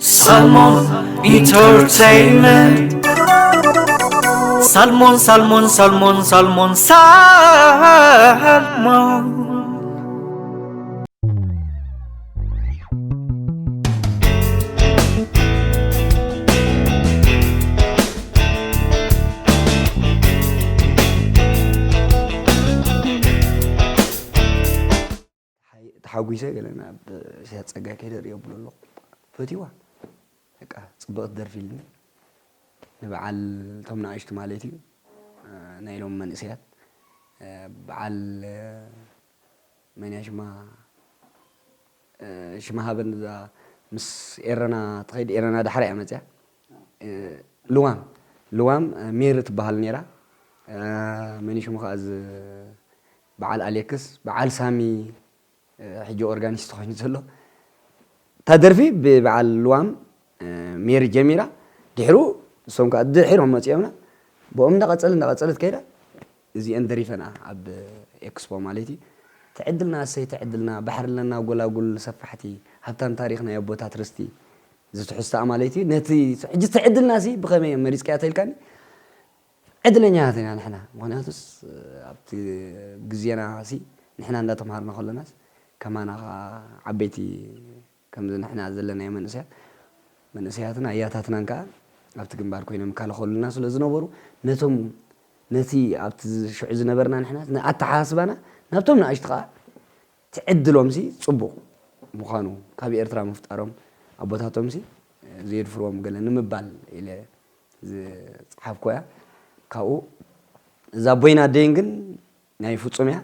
Salmon Entertainment. Salmon, salmon, salmon, salmon, salmon. ተሓጒሰ ገለ ናብ ኢሳያስ ጸጋይ ከይደ ርእዮ ብሎ ኣለኹ። ፈትዋ በቃ ጽብቕቲ ደርፊ ኢልኒ። ንበዓል እቶም ንኣሽቱ ማለት እዩ፣ ናይ ሎም መንእሰያት፣ በዓል መን እያ ሽማ፣ ሽማ ሃበን፣ እዛ ምስ ኤረና ትኸይድ፣ ኤረና ዳሕራ እያ መጽያ። ልዋም፣ ልዋም ሜሪ ትበሃል ነይራ። መን እዩ ሽሙ ከኣ፣ እዚ በዓል ኣሌክስ፣ በዓል ሳሚ፣ ሕጂ ኦርጋኒስት ኮይኑ ዘሎ። እታ ደርፊ ብበዓል ልዋም ሜሪ ጀሚራ፣ ድሕሩ እሶም ከኣ ድሒሮም መጺኦምና። ብኦም እንዳቐጸለ እንዳቐጸለት ከይዳ፣ እዚአን ደሪፈና ኣብ ኤክስፖ ማለት እዩ። ትዕድልና፣ እሰይ ትዕድልና፣ ባሕሪ ኣለና፣ ጎላጉል ሰፋሕቲ፣ ሃብታም ታሪኽ፣ ናይ ኣቦታት ርስቲ፣ ዝትሕዝቶኣ ማለት እዩ። ነቲ ሕጂ ትዕድልና ሲ ብኸመይ እዮም መሪጽካያ ተልካኒ? ዕድለኛታት ኢና ንሕና። ምኽንያቱስ ኣብቲ ግዜና ሲ ንሕና እንዳተምሃርና ከለናስ ከማና ኸዓ ዓበይቲ ከምዚ ንሕና ዘለናዮ መንእሰያት፣ መንእሰያትን ኣያታትናን ከኣ ኣብቲ ግንባር ኮይኖም ይከላኸሉልና ስለ ዝነበሩ፣ ነቶም፣ ነቲ ኣብቲ ሽዑ ዝነበርና ንሕና፣ ንኣተሓሳስባና ናብቶም ንኣሽቱ ከኣ ትዕድሎም ሲ ጽቡቕ ምዃኑ፣ ካብ ኤርትራ ምፍጣሮም ኣቦታቶም ሲ ዘየድፍርዎም ገለ ንምባል ኢለ ዝጸሓፍኩ እያ። ካብኡ እዛ ኣቦይን ኣደይን ግን ናይ ፍጹም እያ።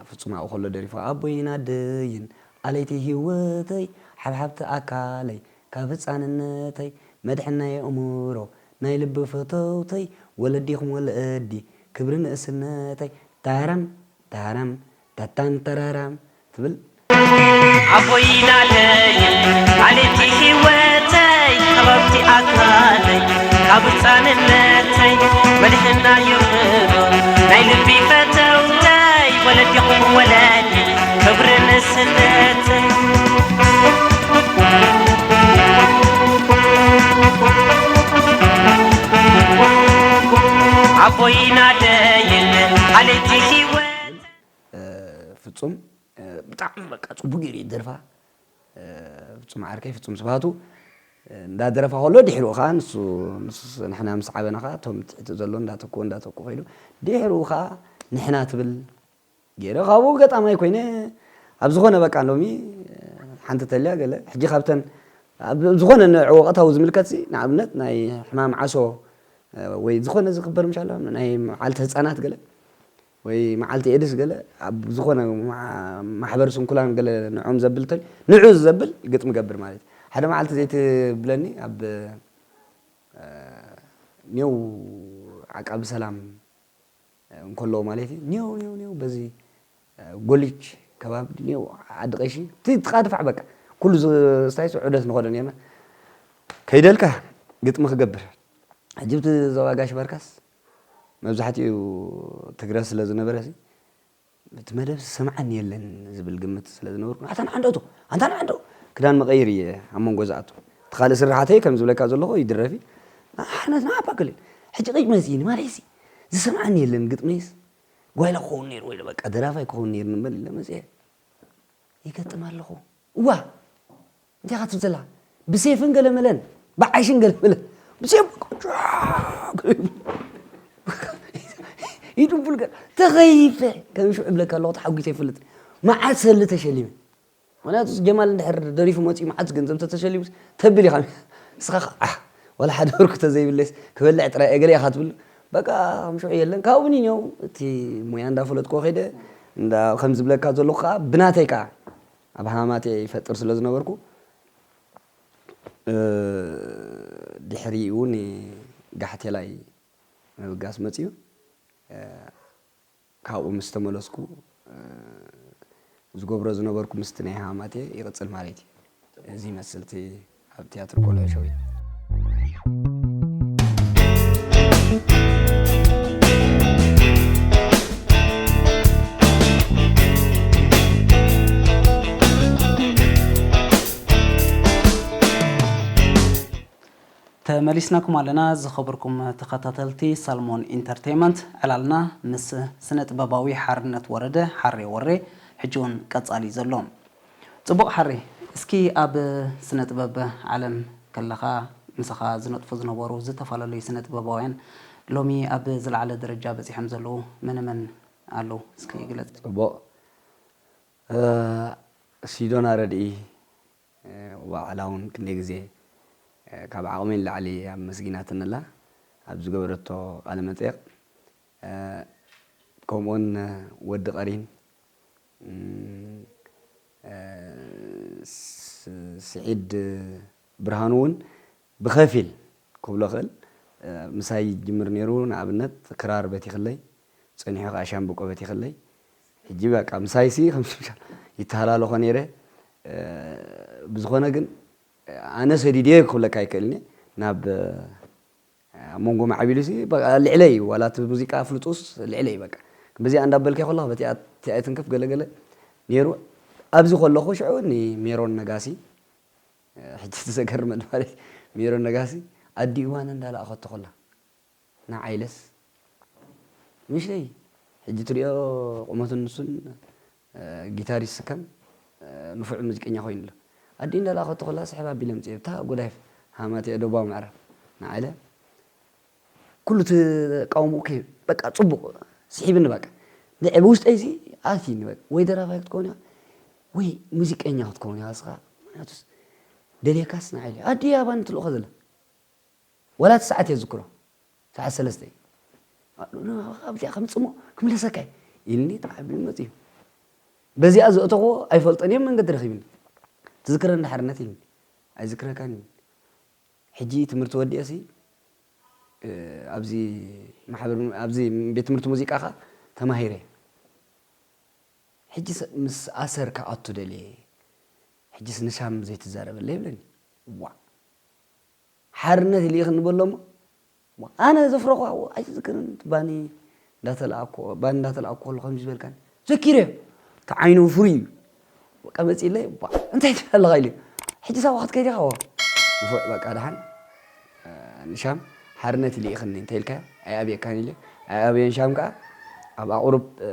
ፍጹም ኣብኡ ከሎ ደሪፉ፣ ኣቦይን ኣደይን ኣለይቲ ህይወተይ፣ ሓብሓብቲ ኣካለይ ካብ ህጻንነተይ፣ መድሕን ናይ ኣእምሮ ናይ ልቢ ፈተውተይ፣ ወለዲኹም ወለዲ ክብሪ ንእስነተይ፣ ታራም ታራም ታታን ተራራም ትብል። ኣቦይን ኣደይን ኣለይቲ ህይወተይ፣ ሓብሓብቲ ኣካለይ ካብ ህጻንነተይ፣ መድሕን ናይ ኣእምሮ ናይ ልቢ ፈተውተይ፣ ወለዲኹም ወለዲ ክብሪ ንእስነተይ። ኣቦይን ኣደይን ኣለይቲ ህይወት ፍጹም ብጣዕሚ በቃ ጽቡቅ ገይሩ እዩ ደርፋ። ፍጹም ዓርከይ ፍጹም ስብሃቱ እንዳደረፋ ከሎ ድሕሪኡ ከዓ ንሱ ምስ ንሕና ምስ ዓበና ከዓ እቶም ትሕቲ ዘሎ እንዳተኩ እንዳተኩ ከይዱ ድሕሪኡ ከዓ ንሕና ትብል ገይረ ካብኡ ገጣማይ ኮይነ ኣብ ዝኾነ በቃ ሎሚ ሓንቲ ተልያ ገለ ሕጂ ካብተን ኣብ ዝኾነ ንዕወቀታዊ ዝምልከት ንኣብነት ናይ ሕማም ዓሶ ወይ ዝኾነ ዝኽበር ምሻሎ ናይ መዓልቲ ህፃናት ገለ ወይ መዓልቲ ኤድስ ገለ ኣብ ዝኾነ ማሕበር ስንኩላን ገለ ንዖም ዘብል ተል ንዑ ዘብል ግጥሚ ገብር ማለት ሓደ መዓልቲ ዘይትብለኒ ኣብ ኔው ዓቃቢ ሰላም እንከለዉ ማለት እዩ ኔው ኔው ኔው በዚ ጎሊች ከባቢ ኔው ዓዲ ቀሺ ትቃድፋዕ በቃ ኩሉ ስታይስ ዑደት ንኸዶ ነርና ከይደልካ ግጥሚ ክገብር ሕጂ ብቲ ዞባ ጋሽ ባርካስ መብዛሕትኡ ትግረ ስለ ዝነበረ እቲ መደብ ዝሰምዓኒ የለን ዝብል ግምት ስለ ዝነበርኩ ኣታ ንዓንዶ ኣቶ ኣንታ ንዓንዶ ክዳን መቐይር እየ ኣብ መንጎ ዝኣቱ እቲ ካልእ ስራሕተይ ከም ዝብለካ ዘለኹ ይድረፊ ሓነት ንዓባ ክልል ሕጂ ቀይ መሲኒ ማለት ሲ ዝሰምዓኒ የለን ግጥመይስ ጓይላ ክኸውን ነይሩ ወይ በቃ ደራፋይ ክኸውን ነይሩ ንበል ኢለ መፅአ ይገጥም ኣለኹ እዋ እንታይ ኢኻ ትብል ዘላ ብሴፍን ገለመለን ብዓሽን ገለመለን ብሴፍ ይድቡል ገ ተኸይፈ ከም ሽዑ እብለካ ኣለኹ ተሓጒሰ ይፈልጥ መዓት ሰሊ ተሸሊመ ምክንያቱ ጀማል እንድሕር ደሪፉ መፂኡ መዓት ገንዘብ ተተሸሊሙ ተብል ኢኻ ንስኻ ወላ ሓደ ብርኩ ተዘይብለስ ክበልዕ ጥራይ እገለ ኢኻ ትብል በቃ ከም ሽዑ የለን ካብኡ ብኒ ኔው እቲ ሞያ እንዳፈለጥኩ ከይደ እንዳ ከም ዝብለካ ዘለኹ ከዓ ብናተይ ከዓ ኣብ ሃማማት ይፈጥር ስለ ዝነበርኩ ድሕሪኡ ንጋሕቴላይ ምብጋስ መፅዩ ካብኡ ምስ ተመለስኩ ዝገብሮ ዝነበርኩ ምስቲ ናይ ሃማቴ ይቕፅል ማለት እዩ እዚ ይመስል እቲ ኣብ ትያትር ቆልዑ ሸዊት ተመሊስናኩም ኣለና ዝኸበርኩም ተኸታተልቲ ሳልሞን ኢንተርቴይመንት። ዕላልና ምስ ስነ ጥበባዊ ሓርነት ወረደ፣ ሓሬ ወሬ፣ ሕጂ እውን ቀጻሊ እዩ ዘሎ። ጽቡቕ ሓሬ፣ እስኪ ኣብ ስነ ጥበብ ዓለም ከለኻ ምሳኻ ዝነጥፉ ዝነበሩ ዝተፈላለዩ ስነ ጥበባውያን ሎሚ ኣብ ዝለዓለ ደረጃ በጺሖም ዘለዉ መን መን ኣለዉ? እስኪ ግለጽ። ጽቡቕ። እ፣ ሲዶና ረድኢ፣ እ፣ ዋዕላ እውን ክንደይ ግዜ፣ እ፣ ካብ ዓቕሚ ንላዕሊ ኣመስጊናትኒ ኣላ ኣብ ዝገበረቶ ቃለ መጠይቕ። እ፣ ከምኡውን ወዲ ቀሪን፣ እም፣ እ፣ ስ-፣ ስዒድ ብርሃኑ እውን ብኸፊል ክብሎ ክእል፣ እ፣ ምሳይ ይጅምር ነይሩ። ንኣብነት ክራር በቲኽለይ፣ ጸኒሑ ከኣ ሻምብቆ በቲኽለይ። ሕጂ በቃ ምሳይሲ ከም ይተሃላለኾ ነይረ። እ፣ ብዝኾነ ግን ኣነ ሰዲድዮ ክብለካ ኣይክእልን እየ። ናብ ኣብ መንጎ ማዕቢሉሲ በቃ ልዕለይ፣ ዋላ እቲ ሙዚቃ ኣፍልጡስ ልዕለይ በቃ። በዚኣ እንዳበልካ ከለኹ በቲኣ እቲኣ ኣይትንከፍ ገለ ገለ ነይሩ። ኣብዚ ከለኹ ሽዑ ንሜሮን ነጋሲ፣ ሕጂ እቲ ዘገርመኒ ማለት ሜሮን ነጋሲ ኣዲኡ ማነ እንዳለኣኸቶ ከላ ንዓይለስ ምሽለይ ሕጂ ትሪኦ ቁመቱን ንሱን እ፣ ጊታሪስት ከም፣ እ፣ ንፉዕ ሙዚቀኛ ኮይኑ ኣሎ። ኣዲኡ እንዳለኣኸቶ ከላ ስሕብ ኣቢለ ምፅእ፣ እታ ጎዳይፍ ሃማት እያ፣ ደቡባዊ ምዕራብ ንዓለ። ኩሉ ተቃውሞ፣ ኦኬ፣ በቃ፣ ጽቡቕ፣ ስሒብኒ፣ በቃ። ንዕ ብውሽጠይ እዚ ኣትይኒ፣ በቃ። ወይ ደራፋይ ክትከውን ኢኻ፣ ወይ ሙዚቀኛ ክትከውን ኢኻ፣ እስኻ። ምኽንያቱስ፣ ደልየካስ ንዓለ። ኣዲኡ ኣባኒ ትልእኾ ዘላ። ዋላ እቲ ሰዓት እየ ዝዝክሮ። ሰዓት ሰለስተ እዩ። ኣብዚኣ ከምፅሞ ክምለሰካ እዩ ኢልኒ ተዓቢሉ መፅኡ። በዚኣ ዘእተኽዎ ኣይፈልጦን እየ፣ መንገዲ ረኺብኒ። ትዝክረኒ ሓርነት ኢልኒ። ኣይዝክረካን እዩ። ሕጂ ትምህርቲ ወዲኤሲ፣ እ፣ ኣብዚ ማሕበር፣ ኣብዚ ቤት ትምህርቲ ሙዚቃ ኸዓ ተማሂረ። ሕጂ ስ-፣ ምስ ኣሰር ክኣቱ ደልየ። ሕጂስ ንሻም ዘይትዛረበለይ ይብለኒ። ዋእ። ሓርነት ይልኢኽኒ በሎ እሞ፣ ኣነ ዘፍረኹ ኣብኡ ኣይትዝክርን፣ ባኒ እንዳተለኣኩ፣ ባኒ እንዳተለኣኩ ከሎ ከምዚ ዝበልካኒ ዘኪረዮ። እቲ ዓይኑ ፍሩይ እዩ። በቃ መፂለይ፣ ባ፣ እንታይ ትብል ኣለኻ ኢሉ። ሕጂ ሳባ ክትከይድ ኢኻ፣ ዋ። ንፉዕ፣ በቃ ደሓን፣ እ፣ ንሻም ሓርነት ይልኢኽኒ እንተ ኢልካዮ፣ ኣይኣብየካን ኢለ። ኣይኣብየን ሻም ከዓ ኣብ ኣቑሩብ፣ እ፣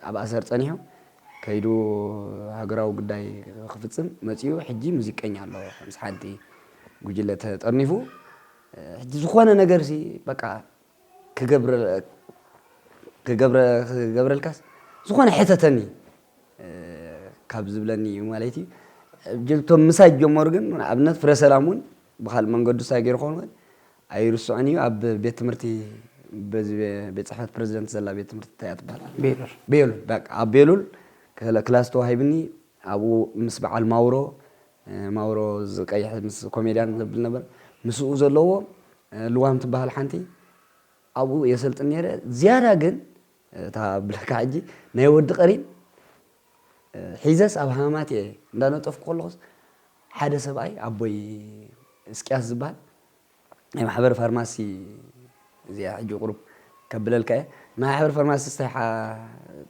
ኣብ ኣሰር ጸኒሑ፣ ከይዱ ሃገራዊ ጉዳይ ክፍጽም መጺኡ፣ ሕጂ ሙዚቀኛ ኣሎ፣ ምስ ሓንቲ ጉጅለ ተጠርኒፉ። ሕጂ ዝኾነ ነገርሲ በቃ ክገብረ-፣ ክገብረ-፣ ክገብረልካስ ዝኾነ ሕተተኒ ካብ ዝብለኒ እዩ ማለት እዩ። እቶም ምሳይ ዝጀመሩ ግን፣ ንኣብነት ፍረ ሰላም እውን ብኻልእ መንገዱ ሳይ ገይሩ ክኸውን ይኽእል። ኣይርስዖን እዩ። ኣብ ቤት ትምህርቲ፣ በዚ ቤ-፣ ቤት ጽሕፈት ፕረዚደንት ዘላ ቤት ትምህርቲ እንታይ እያ ትበሃል? ቤሉል። ቤሉል፣ በቃ፣ ኣብ ቤሉል ክላ-፣ ክላስ ተዋሂብኒ። ኣብኡ ምስ በዓል ማውሮ፣ እ፣ ማውሮ ዝቀይሕ ምስ ኮሜድያን ዘብል ነበር። ምስኡ ዘለዎ፣ እ፣ ልዋም ትበሃል ሓንቲ፣ ኣብኡ የሰልጥን ነይረ። ዝያዳ ግን፣ እታ ብለካ ሕጂ ናይ ወዲ ቀሪን፣ እ፣ ሒዘስ ኣብ ሃማት እየ እንዳነጠፍኩ ከለኹስ፣ ሓደ ሰብኣይ፣ ኣቦይ እስቅያስ ዝበሃል፣ ናይ ማሕበር ፋርማሲ፣ እዚኣ ሕጂ ቁሩብ ከብለልካ እየ። ናይ ማሕበር ፋርማሲ ስታይ ሓ-፣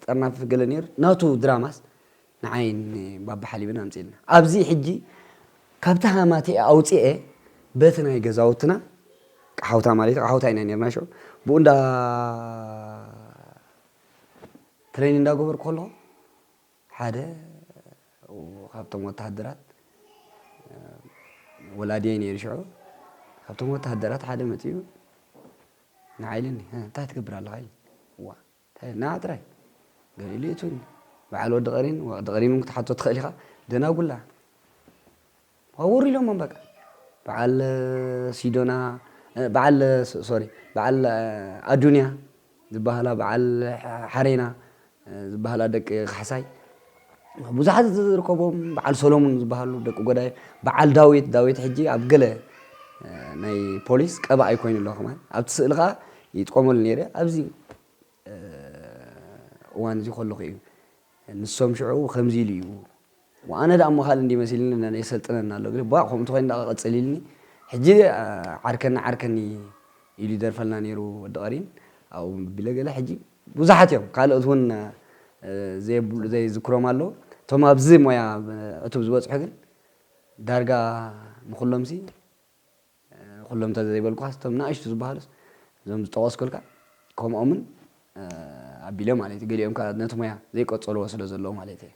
ጠርናፊ ገለ ነይሩ። ናቱ ድራማስ ንዓይን ባባ ሓሊብን ኣምጺእልና። ኣብዚ ሕጂ ካብቲ ሃማቲ ኣውጺኤ በቲ ናይ ገዛውትና፣ ቀሓውታ ማለት እዩ፣ ቀሓውታ ኢና ነርና ሽዑ። ብኡ እንዳ ትሬን እንዳገበርኩ ከለኹ፣ ሓደ ካብቶም ወተሃደራት፣ ወላዲየይ ነይሩ ሽዑ፣ ካብቶም ወተሃደራት ሓደ መጺኡ ንዓይ ኢሉኒ፣ "እ፣ እንታይ ትገብር ኣለኻ?" ኢሉ። "ዋ፣ እንታይ?" "ና ጥራይ፣ ገለ ኢሉ የእትውኒ። በዓል ወዲ ቀሪን፣ ወዲ ቀሪን እውን ክትሓቶ ትኽእል ኢኻ፣ ደናጉላ። ዋውር ኢሎሞም በቃ። በዓል ሲዶና፣ እ፣ በዓል፣ ሶ-፣ ሶሪ፣ በዓል፣ እ፣ ኣዱንያ ዝበሃላ፣ በዓል ሓ-፣ ሓሬና፣ እ፣ ዝበሃላ ደቂ ካሕሳይ፣ ብዙሓት ዝርከቦም፣ በዓል ሰሎሙን ዝበሃሉ ደቂ ጎዳይ፣ በዓል ዳዊት፣ ዳዊት ሕጂ ኣብ ገለ፣ እ፣ ናይ ፖሊስ ቀባኣይ ኮይኑ ኣሎ ከማን። ኣብቲ ስእሊ ኸኣ ይጥቀመሉ ነይረ። ኣብዚ፣ እ፣ እዋን እዚ ከለኹ እዩ። ንሶም ሽዑ ከምዚ ኢሉ እዩ። ወኣነ ደኣ እሞ ካልእ እንዲ መሲልኒ፣ ነነ የሰልጥነና ኣሎ። ግን ቧ፣ ከምኡ ተኾይኑ ደኣ ቀጽል ኢልኒ። ሕጂ፣ እ፣ ዓርከኒ፣ ዓርከኒ ኢሉ ይደርፈልና ነይሩ ወዲ ቀሪን። ኣብኡ ቢለ ገለ ሕጂ ብዙሓት እዮም። ካልኦት እውን፣ እ፣ ዘየብሉ-፣ ዘይዝክሮም ኣለዉ። እቶም ኣብዚ ሞያ ዕቱብ ዝበጽሑ ግን ዳርጋ ንኹሎምሲ ኩሎም እንተዘይበልኩኻስ እቶም ንኣሽቱ ዝበሃሉስ እዞም ዝጠቐስኩልካ ከምኦምን ኣቢለ ማለት እዩ። ገሊኦም ከዓ ነቲ ሞያ ዘይቀጸልዎ ስለ ዘለዉ ማለት እየ።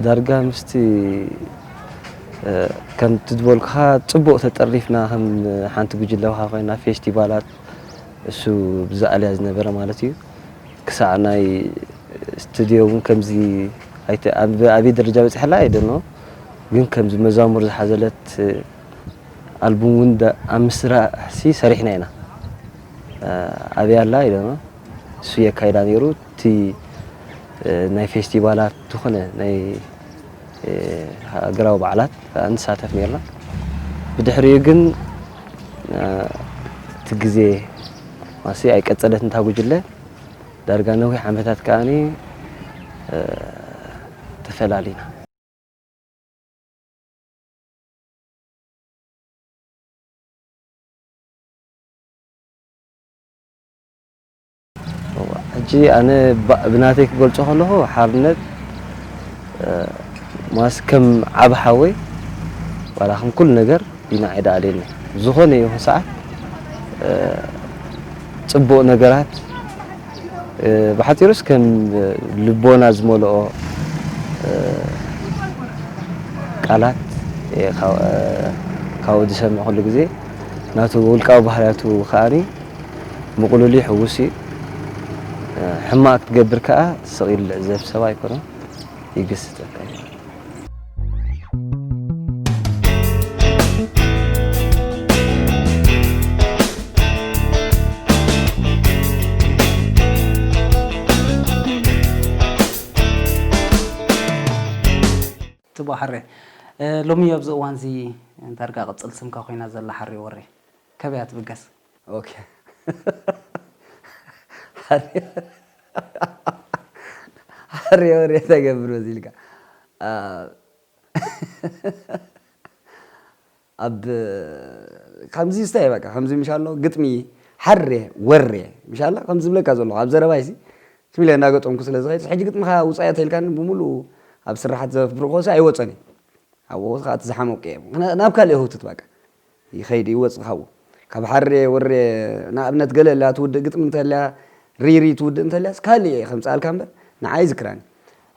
ዳርጋ ምስቲ ከምቲ ዝበልኩኻ ጽቡቕ ተጠሪፍና ከም ሓንቲ ጉጅለ ኮይና ፌስቲቫላት እሱ ብዝኣልያ ዝነበረ ማለት እዩ። ክሳዕ ናይ ስቱድዮ እውን ከምዚ ኣበይ ደረጃ በፂሐላ ኣይደኖ ግን ከምዚ መዛሙር ዝሓዘለት ኣልቡም እውን ኣብ ምስራሕ ሲ ሰሪሕና ኢና። ኣበይ ኣላ ኢለ እሱ የካይዳ ነይሩ። እቲ ናይ ፌስቲቫላት ዝኾነ ናይ ሃገራዊ በዓላት ከዓ ንሳተፍ ነርና። ብድሕሪኡ ግን እቲ ግዜ ማሲ ኣይቀጸለት እንታ ጉጅለ ዳርጋ ነዊሕ ዓመታት ከዓኒ ተፈላሊና። ሕጂ ኣነ ብናተይ ክገልጾ ከለኹ ሓርነት ማስ ከም ዓብ ሓወይ ዋላ ከም ኩሉ ነገር ዲና ኣይደኣልየኒ ዝኾነ ይኹን ሰዓት ጽቡቕ ነገራት ብሓፂሩስ ከም ልቦና ዝመልኦ ቃላት ካብኡ ዝሰምዕ ኩሉ ግዜ ናቱ ውልቃዊ ባህርያቱ ከዓኒ ምቕሉል እዩ፣ ሕጉስ እዩ። ሕማቕ ክትገብር ከዓ ስቕ ኢሉ ልዕዘብ ሰብ ኣይኮነን፣ ይግስጸካ እዩ። ጽቡቕ ሓሬ። ሎሚ ኣብዚ እዋን እዚ ዳርጋ ቅጽል ስምካ ኮይና ዘላ ሓሬ ወሬ ከበይ እያ ትብገስ? ኦኬ። ሓሬ ወሬ ተገብር በዚ ኢልካ ኣብ ከምዚ ዝስታይ በቃ ከምዚ ምሻሎ ግጥሚ ሓሬ ወሬ ምሻላ ከምዚ ዝብለካ ዘለኹ ኣብ ዘረባይሲ ስሚለ እናገጠምኩ ስለ ዝኸይድ ሕጂ ግጥምኻ ውፃያ ተልካን ብምሉእ ኣብ ስራሓት ዘፍብርኾሲ ኣይወፀን እዩ ኣብኡ ከዓ እቲ ዝሓመቁ እዮም ናብ ካልእ ህውትት በቃ ይኸይድ ይወፅ ካብኡ ካብ ሓሬ ወሬ ንኣብነት ገለ ላ ትውድእ ግጥሚ እንተልያ ሪሪ ትውድእ እንተልያስ ካልእ እየ ከምፅኣልካ እምበር ንዓይ ዝክራኒ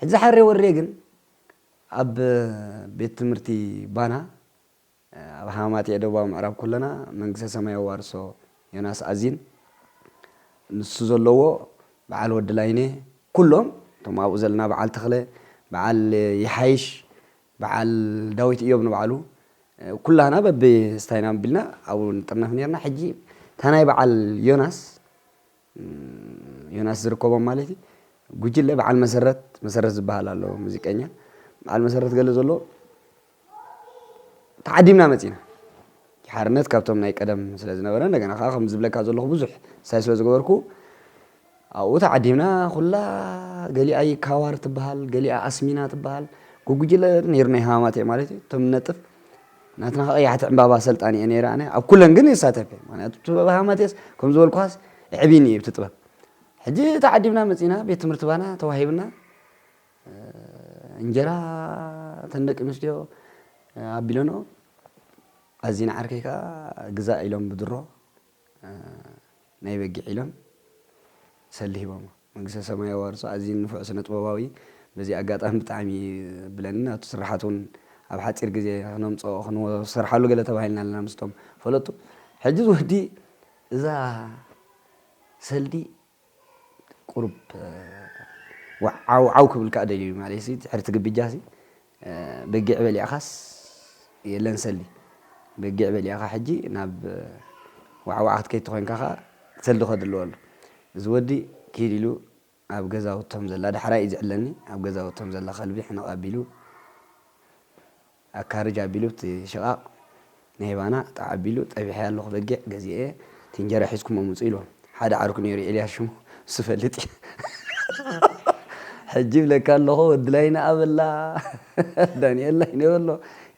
ሕዚ ሓሬ ወሬ ግን ኣብ ቤት ትምህርቲ ባና ኣብ ሃማማት የደቡባዊ ምዕራብ ኩለና መንግስተ ሰማይ ኣዋርሶ ዮናስ ኣዚን ንሱ ዘለዎ በዓል ወዲ ላይኔ ኩሎም እቶም ኣብኡ ዘለና በዓል ተኽለ በዓል ይሓይሽ በዓል ዳዊት እዮም ንባዕሉ ኩላህና በቢ ስታይና ቢልና ኣብኡ ንጥርነፍ ነርና ሕጂ እታ ናይ በዓል ዮናስ ዮናስ ዝርከቦም ማለት እዩ ጉጅለ በዓል መሰረት መሰረት ዝበሃል ኣሎ ሙዚቀኛ በዓል መሰረት ገለ ዘሎ ተዓዲምና መፂና ሓርነት ካብቶም ናይ ቀደም ስለ ዝነበረ እንደገና ከዓ ከም ዝብለካ ዘለኹ ብዙሕ ሳይ ስለ ዝገበርኩ ኣብኡ ተዓዲምና ኩላ ገሊኣ ይካዋር ትበሃል ገሊኣ ኣስሚና ትበሃል ጉጉጅለ ነይሩ ናይ ሃማማት ማለት እዩ እቶም ነጥፍ ናትና ከቐያሕቲ ዕምባባ ሰልጣን እየ ነይረ ኣነ ኣብ ኩለን ግን ይሳተፍ እየ ምክንያቱ ጥበብ ሃማቴስ ከም ዝበልኩኻስ ኣዕቢኒ እዩ እቲ ጥበብ ሕጂ ተዓዲምና መፂና ቤት ትምህርቲ ባና ተዋሂብና እንጀራ ተን ደቂ ኣንስትዮ ኣቢለንኦ ኣዚን ዓርከይ ከዓ ግዛእ ኢሎም ብድሮ ናይ በጊዕ ኢሎም ሰሊ ሂቦሞ መንግስተ ሰማይ ኣዋርሶ ኣዝዩ ንፉዕ ስነ ጥበባዊ በዚ ኣጋጣሚ ብጣዕሚ ብለኒ ናቱ ስራሓት እውን ኣብ ሓፂር ግዜ ክነምፅኦ ክንሰርሓሉ ገለ ተባሂልና ኣለና ምስቶም ፈለጡ ሕጂ ዝወዲ እዛ ሰልዲ ቁሩብ ዋዓውዓው ክብል ከዓ ደልዩ ማለት ሲ ድሕሪ ትግብጃ ሲ በጊዕ በሊዕኻስ የለን ሰልዲ በጊዕ በሊዕኻ ሕጂ ናብ ዋዕዋዕ ክትከይድ ተኮይንካ ከዓ ሰልዲ ከድልወሉ እዚ ወዲ ኪድ ኢሉ ኣብ ገዛውቶም ዘላ ዳሕራይ እዩ ዝዕለኒ ኣብ ገዛውቶም ዘላ ከልቢ ሕነቕ ኣቢሉ ኣካርጅ ኣቢሉ እቲ ሽቓቕ ናይ ባና ጣዕ ኣቢሉ ጠቢሐያ ኣለኹ በጊዕ ገዚኤ እቲ እንጀራ ሒዝኩሞ ምፁ ኢልዎም ሓደ ዓርኩ ነይሩ ኤልያስ ሽሙ እሱ ፈልጥ እዩ ሕጂ ብለካ ኣለኹ ወዲ ላይነ ኣበላ ዳንኤል ላይነ በሎ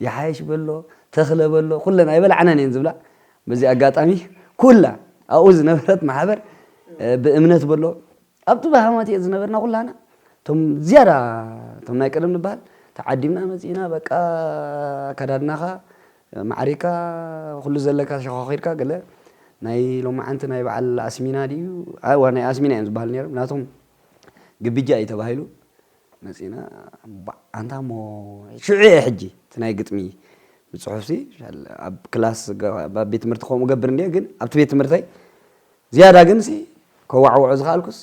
ይሓይሽ በሎ ተኽለ በሎ ኩለን ኣይበላዕናን እየን ዝብላ በዚ ኣጋጣሚ ኩላ ኣብኡ ዝነበረት ማሕበር ብእምነት በሎ ኣብቲ ባህማት እየ ዝነበርና ኩላና እቶም ዝያዳ እቶም ናይ ቀደም ንበሃል ተዓዲምና መጺእና በቃ ኣከዳድናኻ ማዕሪካ ኩሉ ዘለካ ሸዃኺርካ ገለ ናይ ሎማዓንቲ ናይ በዓል ኣስሚና ድዩ ኣዋ ናይ ኣስሚና እዮም ዝበሃል ነይሮም ናቶም ግብጃ እዩ ተባሂሉ መጺእና ባዕ ኣንታ እሞ ሽዑ እየ ሕጂ እቲ ናይ ግጥሚ ብጽሑፍሲ ኣብ ክላስ ኣብ ቤት ትምህርቲ ከምኡ ገብር እንዲየ ግን ኣብቲ ቤት ትምህርተይ ዝያዳ ግንሲ ከዋዕውዖ ዝኸኣልኩስ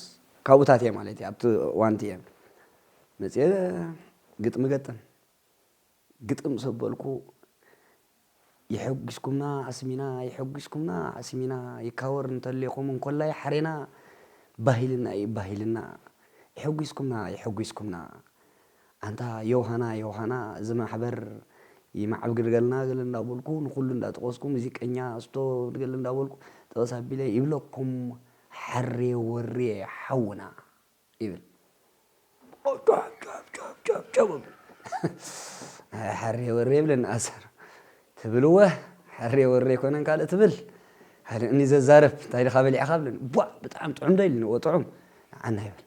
ካብኡታት እየ ማለት እዩ ኣብቲ እዋንቲ እየ መፅአ ግጥሚ ገጥም ግጥም ሰበልኩ የሐጒስኩምና ኣስሚና የሐጒስኩምና ኣስሚና ይካወር እንተሌኹም እንኮላይ ሓሬና ባህልና እዩ ባህልና የሐጒስኩምና የሐጒስኩምና ኣንታ ዮሃና ዮሃና እዚ ማሕበር ይማዕብግልገልና ገለ እንዳበልኩ ንኩሉ እንዳጠቀስኩ ሙዚቀኛ ስቶ ገለ እንዳበልኩ ጠቀስ ኣቢለ ይብለኩም ሓሬ ወሬ ሓውና ይብል ሓሬ ወሬ ይብለኒ ኣሰር ትብል ወ ሓሬ ወሬ ኣይኮነን ካልእ ትብል ካልእኒ ዘዛረብ እንታይ ድኻ በሊዕኻ ብለኒ ቧ ብጣዕሚ ጥዑም ዶ ኢልኒ ወ ጥዑም ንዓና ይብል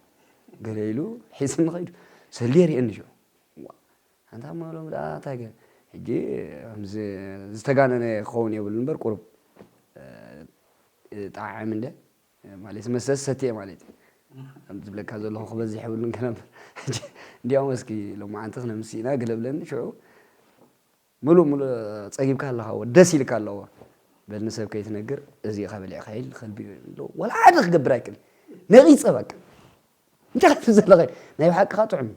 ገለ ኢሉ ሒዝኒ ኸይዱ ሰልየ ሪእኒ ሽዑ ኣንታ እሞ ሎም ደኣ እንታይ ገ ሕጂ ከምዚ ዝተጋነነ ክኸውን የብሉ እምበር ቁሩብ ጣዕም እንደ ማለት መስተ ዝሰትየ ማለት እዩ ዝብለካ ዘለኹ ክበዝሕ የብሉን ገለ እምበር እንዲያውም እስኪ ሎማዓንቲ ክነምስኢና ገለ ብለኒ ሽዑ ምሉእ ምሉእ ጸጊብካ ኣለኻ ደስ ኢልካ ኣለዎ በል ንሰብ ከይትነግር እዚኻ በሊዕካ ኢል ከልቢ ወላ ሓደ ክገብር ኣይክእል ነቒጸ በቃ እንታይ ክትብል ዘለኻ ናይ ብሓቅኻ ጥዑም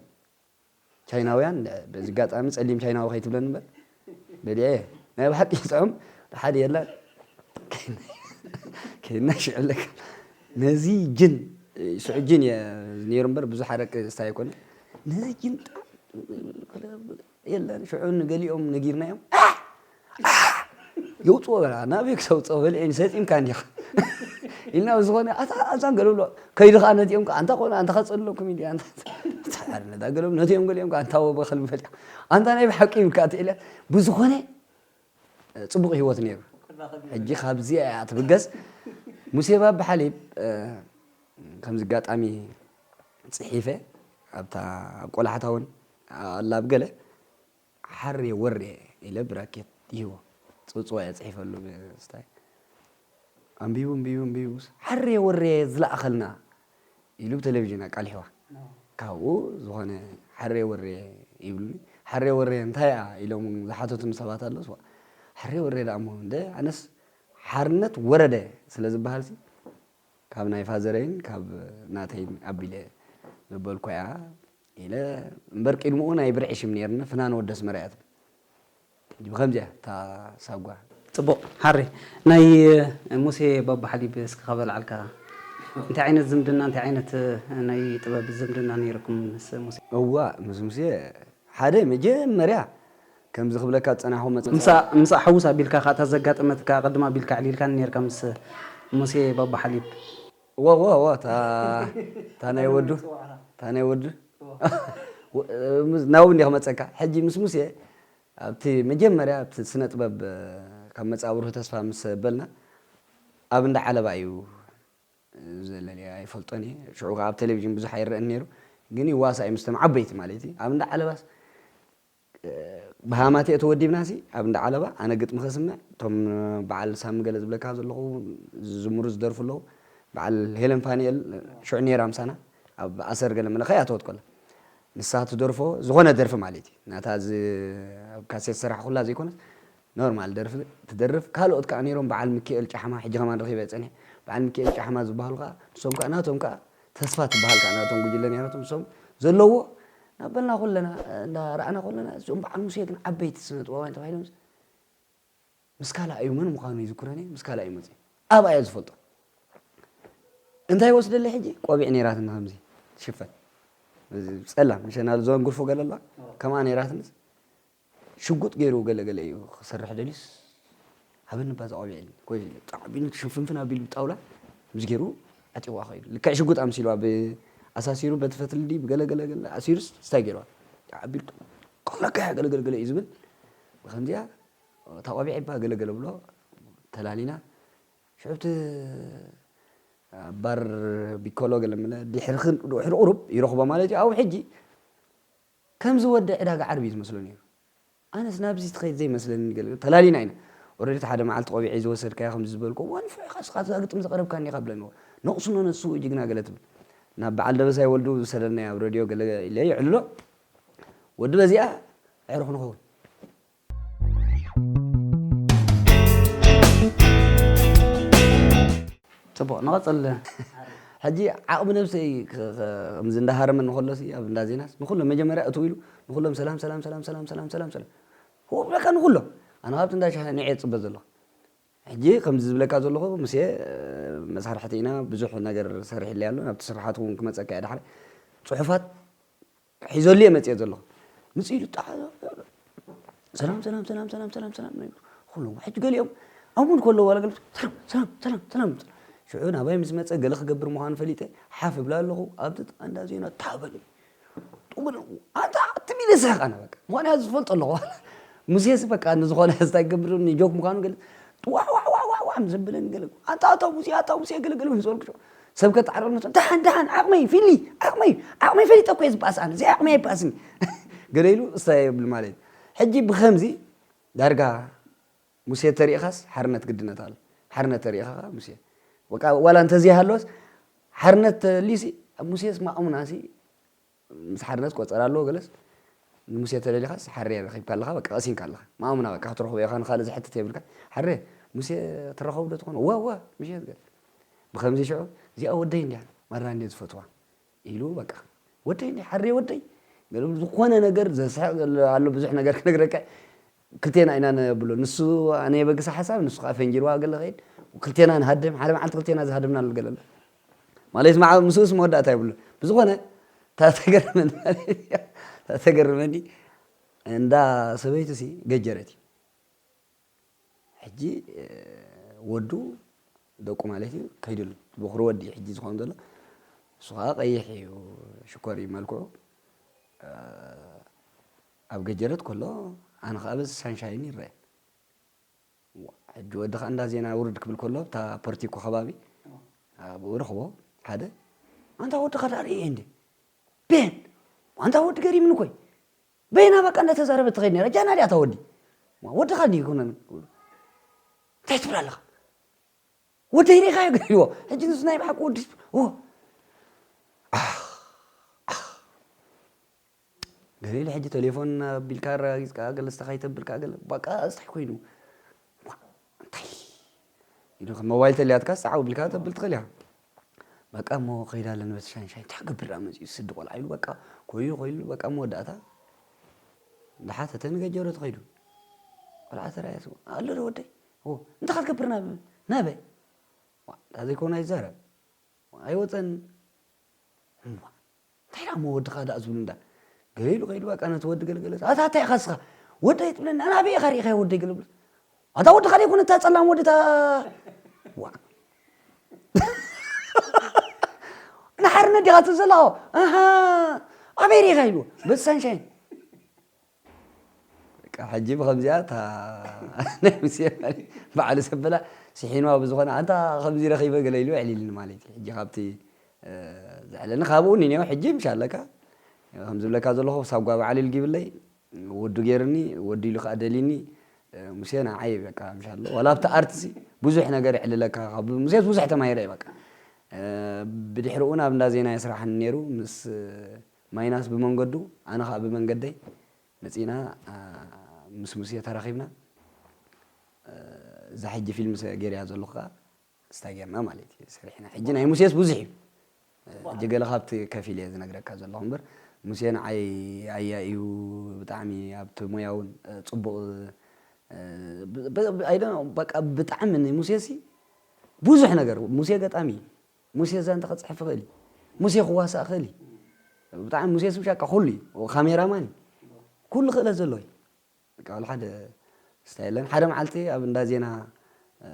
ቻይናውያን በዚ ኣጋጣሚ ጸሊም ቻይናዊ ከይትብለኒ እምበር በሊዐ ናይ ብሓቂ ጥዑም ሓደ የላን ከይና ሽዕለካ ነዚ ጅን ስዑ ጅን እየ ነይሩ እምበር ብዙሕ ኣረቂ ዝስታይ ኣይኮነ ነዚ ጅን የለን ሽዑ ንገሊኦም ነጊርናዮም የውፅኦ በላ ናበይ ክተውፅኦ በልዒ ሰጢምካ እንዲኻ ኢልና ብዝኾነ ኣዛን ገለ ብሎ ከይዱ ከዓ ነቲኦም ከዓ ኣንታ ቆልዓ ኣንታ ከፀልለኩም ኢሉ ኣንታ ሓርነት ኣገሎም ነቲኦም ገሊኦም ከዓ ኣንታ ወበ ከልቢ ፈሊኻ ኣንታ ናይ ብሓቂ ይብልካ ትእለ ብዝኾነ ፅቡቕ ህይወት ነይሩ ሕጂ ካብዚኣ እያ ትብገስ ሙሴ ባብ ሓሊብ ከምዚ ኣጋጣሚ ፅሒፈ ኣብታ ኣብ ቆላሕታ እውን ኣላ ብገለ ሓርየ ወርየ ኢለ ብራኬት ይህቦ። ጽውጽዋይ ኣጽሒፈሉ ብስታይ። ኣንቢቡ ኣንቢቡ ኣንቢቡስ ሓርየ ወርየ ዝለኣኸልና ኢሉ ብቴሌቪዥን ኣቃሊሕዋ። ካብኡ ዝኾነ ሓርየ ወርየ ይብሉኒ። ሓርየ ወርየ እንታይ እያ ኢሎም ዝሓተቱኒ ሰባት ኣለውስ ሓርየ ወርየ ደኣ እሞ እንደ ኣነስ ሓርነት ወረደ ስለ ዝበሃልሲ ካብ ናይ ፋዘረይን ካብ ናተይን ኣቢለ ዘበልኩ እያ ኢለ እምበር ቅድምኡ ናይ ብርዒ ሽም ነይርኒ ፍናን ወደ ኣስመራ እያ ትብል ብከምዚያ እታ ሳጓ ጽቡቕ ሓሪ ናይ ሙሴ ባባ ሓሊብ እስኪ ካበልዓልካ እንታይ ዓይነት ዝምድና እንታይ ዓይነት ናይ ጥበብ ዝምድና ነይርኩም ምስ ሙሴ እዋ ምስ ሙሴ ሓደ መጀመርያ ከምዚ ክብለካ ዝጸናሕኩ መጽ- ምሳ ምሳ ሓውስ ኣቢልካ ከኣ እታ ዘጋጠመትካ ቅድም ኣቢልካ ኣዕሊልካኒ ነርካ ምስ ሙሴ ባባ ሓሊብ እዎ እዎ እዎ እታ እታ ናይ ወዱ እታ ናይ ወዱ ናብኡ እንዲ ክመጸካ ሕጂ ምስ ሙሴ ኣብቲ መጀመርያ ኣብቲ ስነ ጥበብ ካብ መጻብርሁ ተስፋ ምስ በልና ኣብ እንዳ ዓለባ እዩ ዘለለየ ኣይፈልጦን እየ ሽዑ ኣብ ቴሌቪዥን ብዙሕ ኣይረአን ነይሩ ግን ይዋሳእ እዩ ምስቶም ዓበይቲ ማለት እዩ ኣብ እንዳ ዓለባስ ብሃማትኤ ተወዲብናሲ ኣብ እንዳ ዓለባ ኣነ ግጥሚ ከስምዕ እቶም በዓል ሳሚ ገለ ዝብለካ ዘለኹ ዝዝምሩ ዝደርፉ ኣለዉ በዓል ሄለን ፋንኤል ሽዑ ነይራ ምሳና ኣብ ኣሰር ገለ መለ ከይኣተወት ከላ ንሳ ትደርፎ ዝኾነ ደርፊ ማለት እዩ ናታ ኣብ ካሴት ዝሰራሕኩላ ዘይኮነስ ኖርማል ደርፊ ትደርፍ ካልኦት ከዓ ነይሮም በዓል ምክኤል ጫሕማ ሕጂ ከማን ረኺበ ፀኒሐ በዓል ምክኤል ጫሕማ ዝበሃሉ ከዓ ንሶም ከዓ ናቶም ከዓ ተስፋ ትበሃል ከዓ ናቶም ጉጅለ ነይራቶም ንሶም ዘለዎ ናበልና ኮለና እንዳረኣና ኮለና እዚኦም በዓል ሙሴ ግን ዓበይቲ ስነ ጥበባውያን ተባሂሎም ምስ ካልእ እዩ መን ምዃኑ ይዝክረኒ ምስ ካልእ እዩ መፅእ ኣብኣ እየ ዝፈልጦ እንታይ ወስደለይ ሕጂ ቆቢዕ ነይራትና ከምዚ ትሽፈን ጸላም ሸናል ዞን ጉርፎ ገለላ ከምኣ ነይራትንስ ሽጉጥ ገይሩ ገለ ገለ እዩ ክሰርሕ ደልዩስ ሃበኒ እባ ዝቆቢዕ ኢልኒ። ኮይሽ ኢለ ጣዕ ኣቢሉ ሽፍንፍን ኣቢሉ ብጣውላ ምስ ገይሩ ዓጢቑዋ ከይዱ። ልክዕ ሽጉጥ ኣምሲልዋ ብኣሳሲሩ በቲ ፈትሊ ድዩ ብገለ ገለ ገለ ኣሲሩስ ስታይ ገይርዋ። ጣዕ ኣቢሉ ክቕትለካ እየ ገለ ገለ ገለ እዩ ዝብል። ብኸምዚኣ እታ ቆቢዕ እባ ገለ ገለ ብሎ ተላሊና ሽዑ እቲ ባር ቢኮሎ ገለ ምለ ድሕሪ ክን-፣ ድሕሪ ቁሩብ ይረኽቦ ማለት እዩ። ኣብኡ ሕጂ ከምዚ ወዲ ዕዳጋ ዓርቢ እዩ ዝመስሎ ነይሩ። ኣነስ ናብዚ ትኸይድ ዘይመስለኒ ገለ፣ ተላሊና ኢና። ኦረዲ እቲ ሓደ መዓልቲ ቆቢዐይ ዝወሰድካዮ ከምዚ ዝበልኩ፣ "እዋ ንፉዕ ኢኻ እስኻ፣ እዛ ግጥም ዘቕረብካኒ ኢኻ" ብለኒ። "ነቕስኖ ነሱ ጅግና" ገለ ትብል። ናብ በዓል ደበሳይ ወልዱ ዝሰደናዮ ኣብ ሬድዮ ገለ ኢለ ይዕልሎ። ወዲ በዚኣ ኣዕሩኽ ንኸውን። ጽቡቕ፣ ንቐጽል። ሕጂ ዓቕሚ ነብሰይ ከ-፣ ከ-፣ ከምዚ እንዳሃረመኒ ከሎሲ ኣብ እንዳ ዜናስ ንኹሎም መጀመርያ እትው ኢሉ ንኹሎም ሰላም፣ ሰላም፣ ሰላም፣ ሰላም፣ ሰላም፣ ሰላም፣ ሰላም። ሁ-፣ በቃ ንኹሎም። ኣነ ካብቲ እንዳ ሻሂ ንዐ እጽበ ዘለኹ። ሕጂ ከምዚ ዝብለካ ዘለኹ፣ ሙሴ፣ መሳርሕቲ ኢና፣ ብዙሕ ነገር ሰሪሕለይ ኣሎ፣ ናብቲ ስርሓት እውን ክመጸካ እየ ድሓር። ጽሑፋት ሒዘሉ እየ መጽየ ዘለኹ። ምስ ኢሉ ጣ-፣ ሰላም፣ ሰላም፣ ሰላም፣ ሰላም፣ ሰላም፣ ሰላም፣ ኩሎም ሕጂ ገሊኦም ኣብ ሙድ ከለዉ ዋላ ገለ ሰላም፣ ሰላም፣ ሰላም፣ ሰላም። ሽዑ ናባይ ምስ መጸ ገለ ክገብር ምዃኑ ፈሊጠ ሓፍ እብላ ኣለኹ። ኣብቲ እንዳ ዜና ታበል። ጡብን ኣንታ ትም ኢለ ስሕቕ ኣነ በቃ። ምዃኑ እያ ዝፈልጦ ኣለኹ። ሙሴስ በቃ ንዝኾነ እንታይ ክገብር ጆክ ምዃኑ ገለ ዋዕ፣ ዋዕ፣ ዋዕ፣ ዋዕ፣ ዋዕ ምስ ዘብለኒ ገለ ኣታ፣ ኣታ ሙሴ፣ ኣታ ሙሴ ገለ ገለ ምስ በልኩ ሽዑ ሰብ ከጣዕረሉ መጸ። ደሓን፣ ደሓን፣ ዓቕመይ ፊሊ፣ ዓቕመይ፣ ዓቕመይ ፈሊጠ እኮ እየ ዝበኣስ ኣነ። ዘይዓቕመይ ኣይበኣስን። ገለ ኢሉ እስታይ የብል ማለት እዩ። ሕጂ ብኸምዚ ዳርጋ ሙሴ ተሪኢኻስ ሓርነት ግድነት ኣሎ። ሓርነት ተሪኢኻ ከኣ ሙሴ። በቃ ዋላ እንተዘይሃለወስ ሓርነት ተልዩሲ፣ ሙሴስ ማእሙናሲ ምስ ሓርነት ቆጸራ ኣለዎ ገለስ፣ ንሙሴ ተደሊኻስ ሓርየ ረኺብካ ኣለኻ፣ በቃ ቀሲንካ ኣለኻ። ማእሙና በቃ ክትረኽቦ ኢኻ፣ ንኻልእ ዝሕትት የብልካ። ሓርየ፣ ሙሴ ትረኸቡ ዶ ትኾኑ? እወ፣ እወ፣ ምሸት ገለ። ብኸምዚ ሽዑ፣ እዚኣ ወደይ እንድያ፣ ማራ እንድየ ዝፈትዋ። ኢሉ በቃ፣ "ወደይ እንድያ፣ ሓርየ ወደይ?" ገለ ዝኾነ ነገር ዘስሕቕ ዘሎ ኣሎ፣ ብዙሕ ነገር ክነግረካ። ክልቴና ኢና ነብሎ። ንሱ ኣነ የበግሳ ሓሳብ፣ ንሱ ከኣ ፈንጂርዋ ገለ ኸይድ። ክልቴና ንሃድም፣ ሓደ መዓልቲ ክልቴና ዝሃድምና ኣሎ ገለ ኣሎ። ማለት መዓ-፣ ምስኡስ መወዳእታ የብሉ። ብዝኾነ፣ እታ ተገርመኒ ማለት እያ። እታ ተገርመኒ፣ እንዳ ሰበይቱሲ ገጀረት እዩ። ሕጂ፣ እ፣ ወዱ፣ ደቁ ማለት እዩ፣ ከይድሉ። በኹሪ ወዲ እዩ ሕጂ ዝኾን ዘሎ። እሱ ኸዓ ቀይሕ እዩ፣ ሽኮር እዩ መልክዑ። እ፣ ኣብ ገጀረት ከሎ፣ ኣነ ኸዓ በዚ ሳንሻይን ይረአ። ዋ፣ ሕጂ ወዲ ኸዓ እንዳ ዜና ውርድ ክብል ከሎ፣ እታ ፖርቲኮ ከባቢ፣ ኣብኡ ረኽቦ፣ ሓደ፣ ኣንታ ወዲ ኸዳር እየ እንዴ? ቤን፣ ኣንታ ወዲ ገሪምኒ ኮይ። በይና በቃ እንዳተዛረበት ትኸይድ ነይራ። ጃና ድያ እታ ወዲ? ዋ፣ ወድኻ ድዩ ይኮነን? እንታይ ትብል ኣለኻ? ወደይ ሪኢኻዮ ገለ ኢልዎ። ሕጂ ንሱ ናይ ብሓቂ ወዲ፣ ዎ። ኣኽ፣ ኣኽ። ገለ ኢሉ ሕጂ ቴሌፎን ኣቢልካ ኣረጋጊጽካ ገለ ስታኻይ ተብል ከኣ ገለ በቃ ኣስታይ ኮይኑ። ዋ፣ እንታይ ኢሉ ከም ሞባይል ተልያትካ ስዓው ኣቢልካ ተብል ትኽእል ኢኻ። በቃ እሞ ከይዳ ኣለኒ በቲ ሻንሻይ እንታይ ክገብር ደኣ መጺኡ ስዲ ቆልዓ ኢሉ በቃ ኮይኑ ኮይኑ በቃ መወዳእታ እንዳሓተተ ንገጀሮ ተኸይዱ። ቆልዓ ተራእያ ስሙ፣ "ኣሎ ዶ ወደይ?" "ኦ፣ እንታይ ክትገብር ናብ፣ ናበይ?" ዋ፣ እንታ ዘይኮነ ኣይዛረብ። ዋ፣ ኣይወጸን። እምባ፣ እንታይ ደኣ እሞ ወድኻ ደኣ ዝብሉ እንዳ፣ ገለ ኢሉ ከይዱ በቃ ነቲ ወዲ ገለገለ፣ "ኣታ እንታይ ኢኻ እስኻ? ወደይ ትብለኒ? ኣነ ኣበይ ኢኻ ርኢኻዮ ወደይ?" ገለ ብሎ፣ "ኣታ ወድኻ ደይኮነ እታ ጸላም ወዲ እታ?" ዋ። ንሓርነት ዲኻ ትብል ዘለኻ? ኣሃ፣ ኣበይ ርኢኻ ኢልዎ፣ በቲ ሳንሻይን። በቃ ሕጂ ብኸምዚኣ እታ ናይ ሙሴ ማለት በዓል ሰበላ ስሒንዋ ብዝኾነ ኣንታ ከምዚ ረኺበ ገለ ኢሉ ኣዕሊልኒ ማለት እዩ። ሕጂ ካብቲ፣ እ፣ ዘዕለኒ ካብኡ ንኔው ሕጂ ምሽ ኣለካ ከም ዝብለካ ዘለኹ ሳጓ በዓል ኢልጊብለይ ወዱ ገይርኒ ወዱ ኢሉ ከኣ ደሊኒ፣ እ፣ ሙሴ ንዓይ በቃ ምሽ ኣሎ። ዋላ ኣብቲ ኣርትሲ ብዙሕ ነገር የዕልለካ ካብ ሙሴስ ብዙሕ ተማሂረ እየ በቃ። እ፣ ብድሕሪኡ ናብ እንዳ ዜና የስራሕኒ ነይሩ ምስ ማይናስ ብመንገዱ ኣነ ከኣ ብመንገደይ መጺና፣ ኣ፣ ምስ ሙሴ ተራኺብና፣ እ፣ እዛ ሕጂ ፊልም ሰ-፣ ገይረያ ዘለኹ ከኣ ስታ ጌርና ማለት እዩ፣ ሰሪሕና። ሕጂ ናይ ሙሴስ ብዙሕ እዩ። እ፣ ሕጂ ገለ ካብቲ ከፊል እየ ዝነግረካ ዘለኹ እምበር፣ ሙሴ ንዓይ ኣያ እዩ ብጣዕሚ ኣብቲ ሞያ እውን፣ እ፣ ጽቡቕ፣ እ፣ ብ-፣ ብ-፣ I don't know፣ በቃ ብጣዕሚ ንሙሴሲ ብዙሕ ነገር፣ ሙሴ ገጣሚ እዩ። ሙሴ ዛንታ ክጽሕፍ ይኽእል እዩ። ሙሴ ክዋሳእ ይኽእል እዩ። ብጣዕሚ ሙሴ ስም ሻቃ ኩሉ እዩ። ካሜራማን እዩ። ኩሉ ክእለት ዘለዎ እዩ። በቃ ወላ ሓደ ስታይ የለን። ሓደ መዓልቲ ኣብ እንዳ ዜና፣ እ፣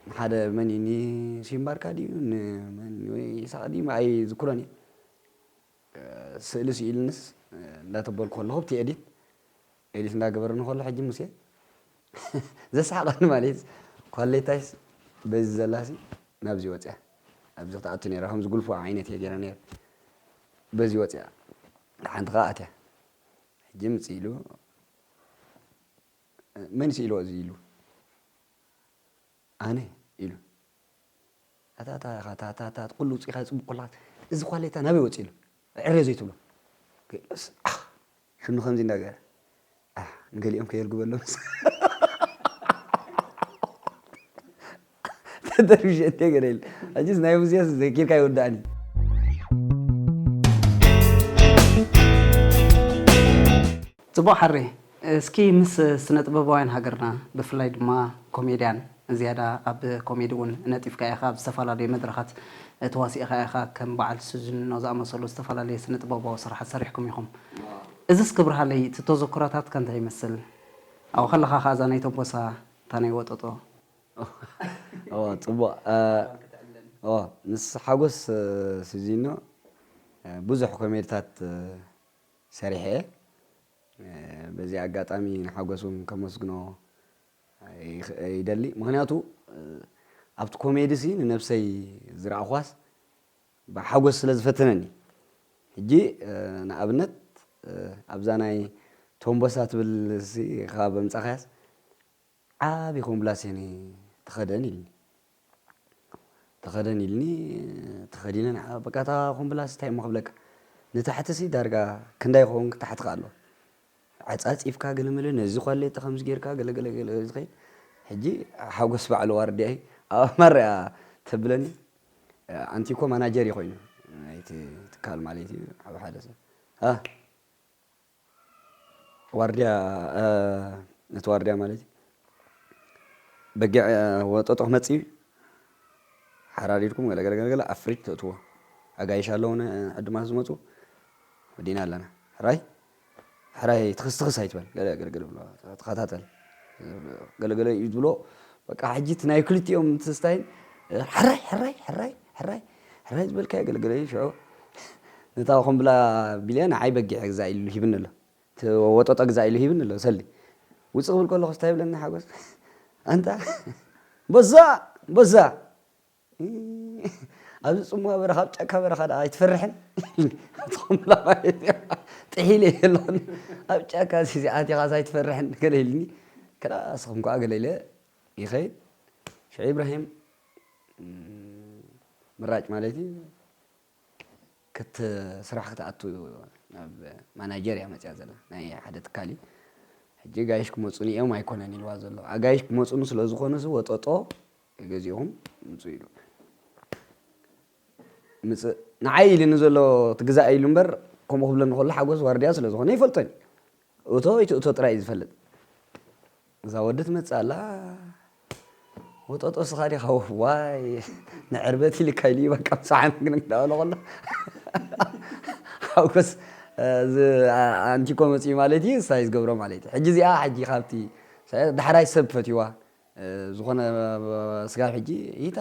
ንሓደ መን እዩ? ንሲምባርካ ድዩ? ንመን ወይ ይስሓቅ ድዩ? ኣይዝክሮን እየ። እ፣ ስእሊ ስኢሉንስ፣ እ፣ እንዳተበልኩ ከለኹ ብቲ ኤዲት ኤዲት እንዳገበረኒ ከሎ ሕጂ ሙሴ ዘስሓቐኒ ማለት ኳሌታይስ በዚ ዘላሲ ናብዚ ወፅያ። ኣብዚ ክትኣቱ ነይራ፣ ከምዚ ጉልፎ ዓይነት እየ ገይረ ነይረ። በዚ ወፅያ። ሓንቲ ከዓ ኣትያ። ሕጂ ምፅ ኢሉ፣ "መን ስኢልዎ እዚ?" ኢሉ። "ኣነ?" ኢሉ። "ኣታ፣ ኣታ፣ ኣታ፣ ኣታ፣ ኣታ፣ ኩሉ ውፅኢኻ፣ ፅቡቅ ኩላ፣ እዚ ኳሌታ ናበይ ወፂ?" ኢሉ። "ዕረ ዘይትብሎ?" ገለስ፣ ኣህ፣ ሽኑ ከምዚ እንዳገበረ፣ ኣህ፣ ንገሊኦም ከየልግበሎም ተደርብሸ እንደ ገለ ኢሉ። ሕጂስ ናይ ሙዝያስ ዘኪርካ ይወዳእኒ። ጽቡቕ ሓሬ፣ እስኪ ምስ ስነ ጥበባውያን ሃገርና፣ ብፍላይ ድማ ኮሜድያን፣ ዝያዳ ኣብ ኮሜዲ እውን ነጢፍካ ኢኻ፣ ኣብ ዝተፈላለዩ መድረኻት ተዋሲእኻ ኢኻ፣ ከም በዓል ስዝኖ ዝኣመሰሉ ዝተፈላለዩ ስነ ጥበባዊ ስራሓት ሰሪሕኩም ኢኹም። እዝስ ክብርሃለይ፣ እቲ ተዘክሮታትካ እንታይ ይመስል? ኣብኡ ከለኻ ኸኣ እዛ ናይ ቶምቦሳ፣ እታ ናይ ወጠጦ። እወ፣ ጽቡቕ። እ፣ እወ፣ ምስ ሓጎስ፣ እ፣ ስዚኖ፣ እ፣ ብዙሕ ኮሜድታት፣ እ፣ ሰሪሐ እየ። እ፣ በዚ ኣጋጣሚ ንሓጎስ እውን ከመስግኖ ይኽ-፣ ይደሊ። ምኽንያቱ፣ እ፣ ኣብቲ ኮሜዲ ሲ ንነብሰይ ዝረኣኹዋስ ብሓጎስ ስለ ዝፈተነኒ። ሕጂ፣ እ፣ ንኣብነት፣ እ፣ ኣብዛ ናይ ቶምቦሳ ትብል ሲ ካብ ኣምጻኻያስ ዓቢ ኮምብላሴን ተኸደን ኢልኒ። ተኸደን ኢልኒ፣ ተኸዲነ ንዓ-፣ በቃ እታ ኮምብላስ እንታይ እሞ ክብለካ፣ ንታሕቲ ሲ ዳርጋ ክንዳይ ክኸውን ክታሕቲ ከኣሎ። ዓጻጺፍካ ገለ መለ ነዚ ኳሌታ ከምዚ ጌርካ ገለ ገለ ገለ ዝኸይድ። ሕጂ ሓጎስ ባዕሉ ዋርድያይ ኣብ ማርያ ተብለኒ፣ ኣንቲ እኮ ማናጀር እዩ ኮይኑ ናይቲ ትካል ማለት እዩ። ኣብ ሓደ ሰብ፣ እ፣ ዋርድያ፣ እ፣ ነቲ ዋርድያ ማለት እዩ። በጊዕ፣ እ፣ ወጠጦ ክመጽእ እዩ። ሓራዲድኩም ገለ ገለ ገለ ገለ ኣብ ፍሪጅ ተእትዎ። ኣጋይሽ ኣለዉ ን-፣ ዕዱማት ዝመጹ ወዲና ኣለና። ሕራይ፣ ሕራይ ትኽስ ትኽስ ኣይትበል። ገለ ገለ ገለ ብሎ ተኸታተል። ገለ ገለ እዩ ዝብሎ። በቃ ሕጂ እቲ ናይ ክልቲኦም ትስታይን ሕራይ፣ ሕራይ፣ ሕራይ፣ ሕራይ፣ ሕራይ ዝበልካዮ ገለ ገለ እዩ። ሽዑ ነታ ኮምብላ ቢልያ ንዓይ በጊዕ ግዛእ ኢሉ ሂብኒ ኣሎ። እቲ ወጠጦ ግዛእ ኢሉ ሂብኒ ኣሎ፣ ሰሊ። ውፅእ ክብል ከለኹ እንታይ ይብለኒ ሓጎስ? ኣንታ፣ "ቦዛ! ቦዛ!" ኣብዚ ጽምዋ በረኻ፣ ኣብ ጫካ በረኻ ደኣ ኣይትፈርሕን? ትኹምላ ማለት እዩ። ጥሒለ የሎን። ኣብ ጫካ እዚ ኣቲኻስ ኣይትፈርሕን? ገለ ኢልኒ። ከዳ ንስኹም ከኣ ገለ ኢለ ይኸይድ። ሽዑ ኢብራሂም፣ እም፣ ምራጭ ማለት እዩ። ክት-፣ ስራሕ ክትኣቱ ናብ ማናጀር እያ መጽያ ዘላ፣ ናይ ሓደ ትካል እዩ። ሕጂ ጋይሽ ክመጹኒ እዮም ኣይኮነን ኢልዋ ዘሎ። ኣጋይሽ ክመጹኒ ስለ ዝኾኑ ሲ ወጠጦ ገዚእኹም ምጹ ኢሉ። ምጽእ፣ ንዓይ ኢሉኒ ዘሎ ትግዛእ ኢሉ እምበር፣ ከምኡ ክብለኒ ከሎ ሓጎስ ዋርድያ ስለ ዝኾነ ይፈልጦ እዩ። እቶ ኣይትእቶ ጥራይ እዩ ዝፈልጥ። እዛ ወዲ ትመጽእ ኣላ። ወጠጦ ስኻ ዲኻ? ዋይ፣ ንዕርበት ኢልካ ኢሉ እዩ በቃ፣ ምሳሕ ምግን እንዳበለ ከሎ። ሓጎስ፣ እዚ ኣንቲኮ መጽዩ ማለት እዩ፣ እሳ እዩ ዝገብሮ ማለት እዩ። ሕጂ እዚኣ፣ ሕጂ ካብቲ፣ ዳሕራይ ሰብ ፈትይዋ፣ ዝኾነ ስጋብ ሕጂ፣ "ይታ፣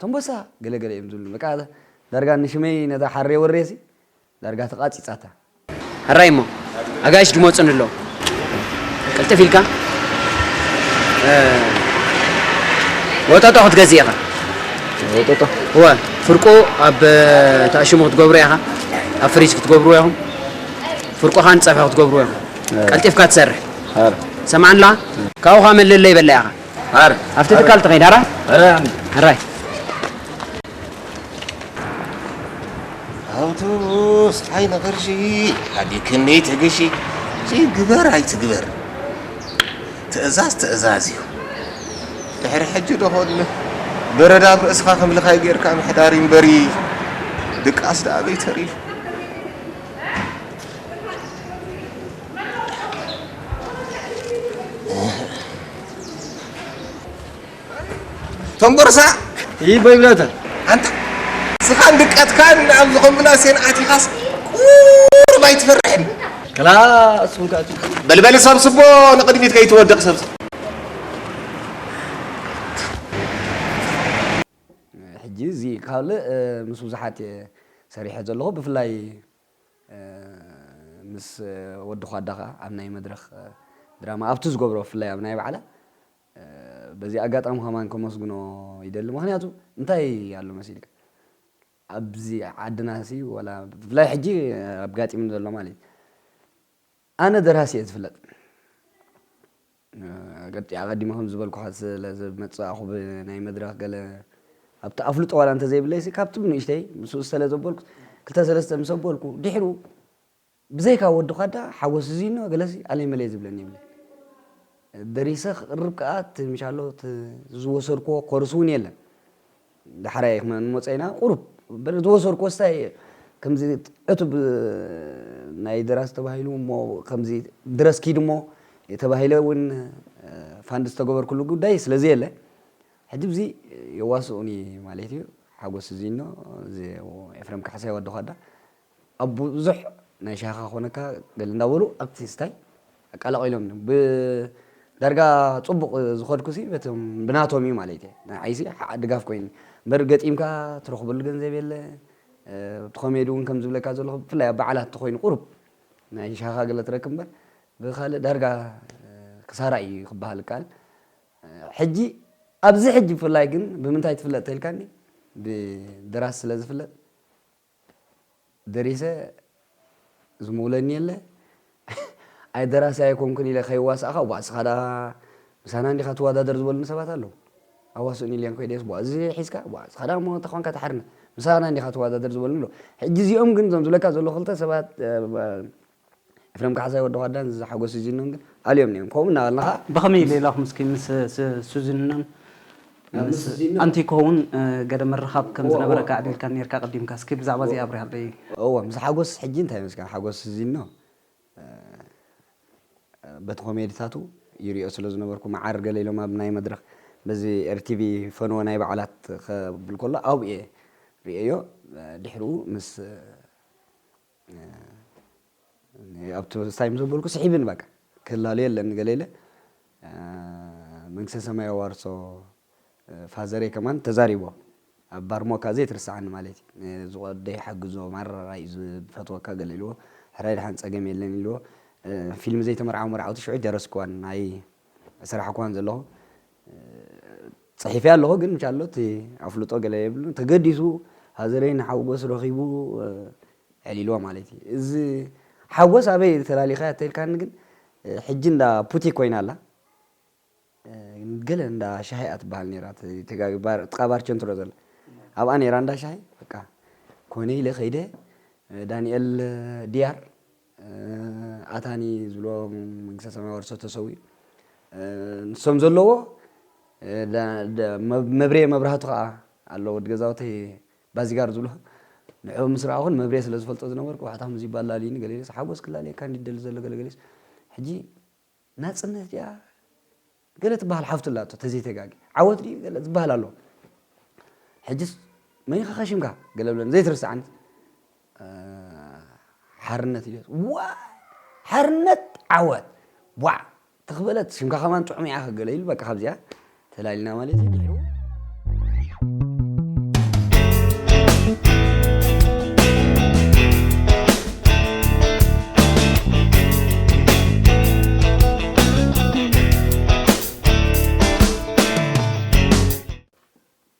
ቶምቦሳ" ገለ ገለ እዮም ዝብሉ። በቃ፣ ዳርጋ ንሽመይ ነታ ሓሬ ወሬሲ፣ ዳርጋ ተቓጺጻታ። ሕራይ እሞ፣ ኣጋይሽ ድመጹኒ ኣለዉ። ቅልጥፍ ኢልካ፣ እ፣ ወጠጦ ክትገዝእ ኢኻ። ወጠጦ? እወ፣ ፍርቁ ኣብ ተኣሽሙ ክትገብሮ ኢኻ፣ ኣብ ፍሪጅ ክትገብርዎ ኢኹም። ፍርቁ ኻን ጸብሒ ክትገብርዎ ኢኹም። እ። ቀልጢፍካ ትሰርሕ። ኣረ። ሰማዕንላ? ካብኡ ኻን መለለይ በላ ኢኻ። ኣረ። ኣብቲ ትካል ትኸይድ፣ ኣራ? ኣረ። ሕራይ። ኣውቶቡስ ሓይነ ቅርሺ ሓዲክኒ ትግሺ፣ እዚ ግበር ኣይትግበር፣ ትእዛዝ ትእዛዝ እዩ። ድሕሪ ሕጂ ዶ ኾን በረድ ኣብ ርእስኻ ከም ልኻይ ጌርካ ምሕዳር እዩ እምበሪ፣ ድቃስ ደኣ ኣበይ ተሪፉ? ቶምቦርሳ! ይበይ ብላታ። ኣንታ ስኻን ድቀትካን ኣብዚ ኮምብላሴን ኣቲኻስ ቁሩብ ኣይትፈርሕን? ክላስ፣ እሱን ከኣ በልበል ሰብስቦ ንቕድሚት ከይትወድቕ ሰብስብ። ሕጂ እዚ ካልእ፣ እ፣ ምስ ብዙሓት እየ ሰሪሐ ዘለኹ። ብፍላይ፣ እ፣ ምስ፣ እ፣ ወዲ ኳዳ ከኣ ኣብ ናይ መድረኽ፣ እ፣ ድራማ ኣብቲ ዝገብሮ ብፍላይ ኣብ ናይ ባዕላ በዚ ኣጋጣሚ ከማን ከመስግኖ ይደሊ። ምክንያቱ እንታይ ኣሎ መሲልካ? ኣብዚ ዓድና ሲ ዋላ ብፍላይ ሕጂ ኣብ ጋጢም ዘሎ ማለት እዩ። ኣነ ደራሲ እየ ዝፍለጥ። ገጢ ኣቐዲመ ከም ዝበልኩኻ ስለ ዝመጽኣኹ ብናይ መድረኽ ገለ ኣብቲ ኣፍልጦ ዋላ እንተዘይብለይሲ ካብቲ ብንእሽተይ ምስኡ ስለ ዘበልኩ ክልተ ሰለስተ ምስ ኣበልኩ ድሕሩ ብዘይካ ወዲ ኳዳ ሓጎስ እዚኖ ገለሲ ኣለይ መለይ ዝብለኒ የብለይ። ደሪሰ ክቕርብ ከኣ እቲ ምሻሎ እቲ ዝወሰድክዎ ኮርስ እውን የለን። ዳሕራይ ክመ-፣ ንመጸ ኢና ቁሩብ በለ ዝወሰድክዎ ስታይ ከምዚ ዕቱብ ናይ ደራሲ ተባሂሉ እሞ ከምዚ ድረስ ኪድ እሞ ተባሂለ እውን ፋንድ ዝተገበርኩሉ ጉዳይ ስለዚ የለ። ሕጂ ብዚ የዋስኡኒ ማለት እዩ። ሓጎስ እዚኖ፣ እዚ ኤፍሬም ካሕሳይ ወዲ ኳዳ ኣብ ብዙሕ ናይ ሻኻ ኮነካ ገለ እንዳበሉ ኣብቲ ስታይ ኣቃላቒሎም እዮም። ብ-፣ ዳርጋ ጽቡቕ ዝኸድኩ ሲ በቶም ብናቶም እዩ ማለት እየ። ንዓይሲ ሓ-፣ ድጋፍ ኮይኑ። እምበር ገጢምካ ትረኽበሉ ገንዘብ የለ። እ፣ እቲ ኮሜዲ እውን ከም ዝብለካ ዘለኹ ብፍላይ ኣብ በዓላት እንተኾይኑ ቁሩብ ናይ ሻኻ ገለ ትረክብ እምበር ብኻልእ ዳርጋ፣ እ፣ ክሳራ እዩ ክበሃል ይከኣል። እ፣ ሕጂ ኣብዚ ሕጂ ብፍላይ ግን ብምንታይ ትፍለጥ ተልካኒ? ብደራሲ ስለ ዝፍለጥ ደሪሰ ዝምውለኒ የለ። ኣይ ደራሲ ኣይኮንኩን ኢለ ከይዋስኣኻ፣ ዋ፣ እስኻ ደኣ ምሳና እንዲኻ ትወዳደር ዝበሉኒ ሰባት ኣለዉ። ኣዋስኡኒ ኢለ ከይደስ፣ ዋ፣ እዚ ሒዝካ፣ ዋ፣ እስኻ ደኣ እሞ ተኾንካ ተሓርነ፣ ምሳና እንዲኻ ትወዳደር ዝበሉኒ ኣለዉ። ሕጂ እዚኦም ግን እዞም ዝብለካ ዘለዉ ክልተ ሰባት፣ እ፣ ኤፍሬም ካሕሳይ ወዲ ኳዳን እዚ ሓጎስ እዚኖን ግን ኣልዮም ነዮም። ከምኡ እናበልና ኸዓ ብኸመይ ኢለ ኢላኹም እስኪ ምስ ስ-፣ ሱዚኖን ምስ ምስ ሱዚኖ? ኣንቲኮ እውን፣ እ፣ ገለ ምርኻብ ከም እዎ፣ ዝነበረ እዎ፣ ከዕሊልካ ነርካ ቀዲምካ። እስኪ ብዛዕባ እዚ እዎ። ኣብሪሃለይ። እዎ፣ ምስ ሓጎስ ሕጂ እንታይ መስካ ሓጎስ እዚኖ፣ እ፣ በቲ ኮሜዲታቱ ይሪኦ ስለ ዝነበርኩ መዓር ገለ ኢሎም ኣብ ናይ መድረኽ በዚ ኤርቲቪ ፈንዎ ናይ በዓላት ከብል ከሎ ኣብኡ እየ ርእየዮ። እ፣ ድሕሪኡ ምስ፣ እ፣ ኣብቲ ስታይ ምስ ዘበልኩ ስሒብን በቃ ክላሉ የለን ገለ ኢለ። እ፣ መንግስተ ሰማይ ኣዋርሶ፣ እ፣ ፋዘረይ ከማን ተዛሪቦ። ኣብ ባርሞካ ዘይትርስዓኒ ማለት እዩ። እ፣ ዝወደይ ሓግዞ ማራ እዩ ዝፈትወካ ገለ ኢልዎ። ሕራይ ደሓን ጸገም የለን ኢልዎ። እ፣ ፊልም ዘይተመርዓው መርዓውቲ ሽዑ ደረስክዋን ናይ ሰራሕክዋን ዘለኹ። እ፣ ጽሒፈ ኣለኹ ግን ምሻሎ እቲ ኣፍልጦ ገለ የብሉን። ተገዲሱ ፋዘረይ ንሓጎስ ረኺቡ፣ እ፣ ዕሊልዎ ማለት እዩ። እዚ ሓጎስ ኣበይ ተላሊኻያ ተልካኒ ግን፣ እ፣ ሕጂ እንዳ ፑቲ ኮይና ኣላ። እ፣ ገለ እንዳ ሻሂ እያ ትበሃል ነይራ፣ እቲ ተጋጊ ባር፣ ጥቃ ባር ቸንትሮ ዘላ። ኣብኣ ነይራ እንዳ ሻሂ፣ በቃ፣ ኮነ ኢለ ከይደ፣ እ፣ ዳንኤል ዲያር፣ እ፣ ኣታኒ ዝብሎ መንግስተ ሰማይ ወርሶ ተሰዊኡ። እ፣ ንሶም ዘለዎ፣ እ፣ ዳ-፣ ዳ-፣ መብ-፣ መብሬ መብራህቱ ከኣ ኣሎ፣ ወዲ ገዛውተይ ባዚጋር ዝብሎ። ንዕኡ ምስ ረኣኹን መብሬ ስለ ዝፈልጦ ዝነበርኩ፣ "ዋሕታ ሙዚባ ኣላልዩኒ" ገለ ኢለ፣ "ሓጎስ ክላለየካ እንዲ ደሊ ዘሎ" ገለ ገለ ኢሉ። ሕጂ ናጽነት ድያ ገለ ትበሃል ሓፍቱ ኣላቶ፣ ተዘይተጋጊ። ዓወት ድዩ ገለ ዝበሃል ኣሎ። ሕጅስ መን ኢኻ ከሽምካ? ገለ ብለኒ፣ ዘይትርስዓኒ። እ፣ ሓርነት እዩ። ዋ! ሓርነት ዓወት! ዋዕ! ተኽበለት፣ ሽምካ ከማን ጥዑም ኢኻ ገለ ኢሉ፣ በቃ ካብዚኣ ተላሊና ማለት እዩ። ድሕሩ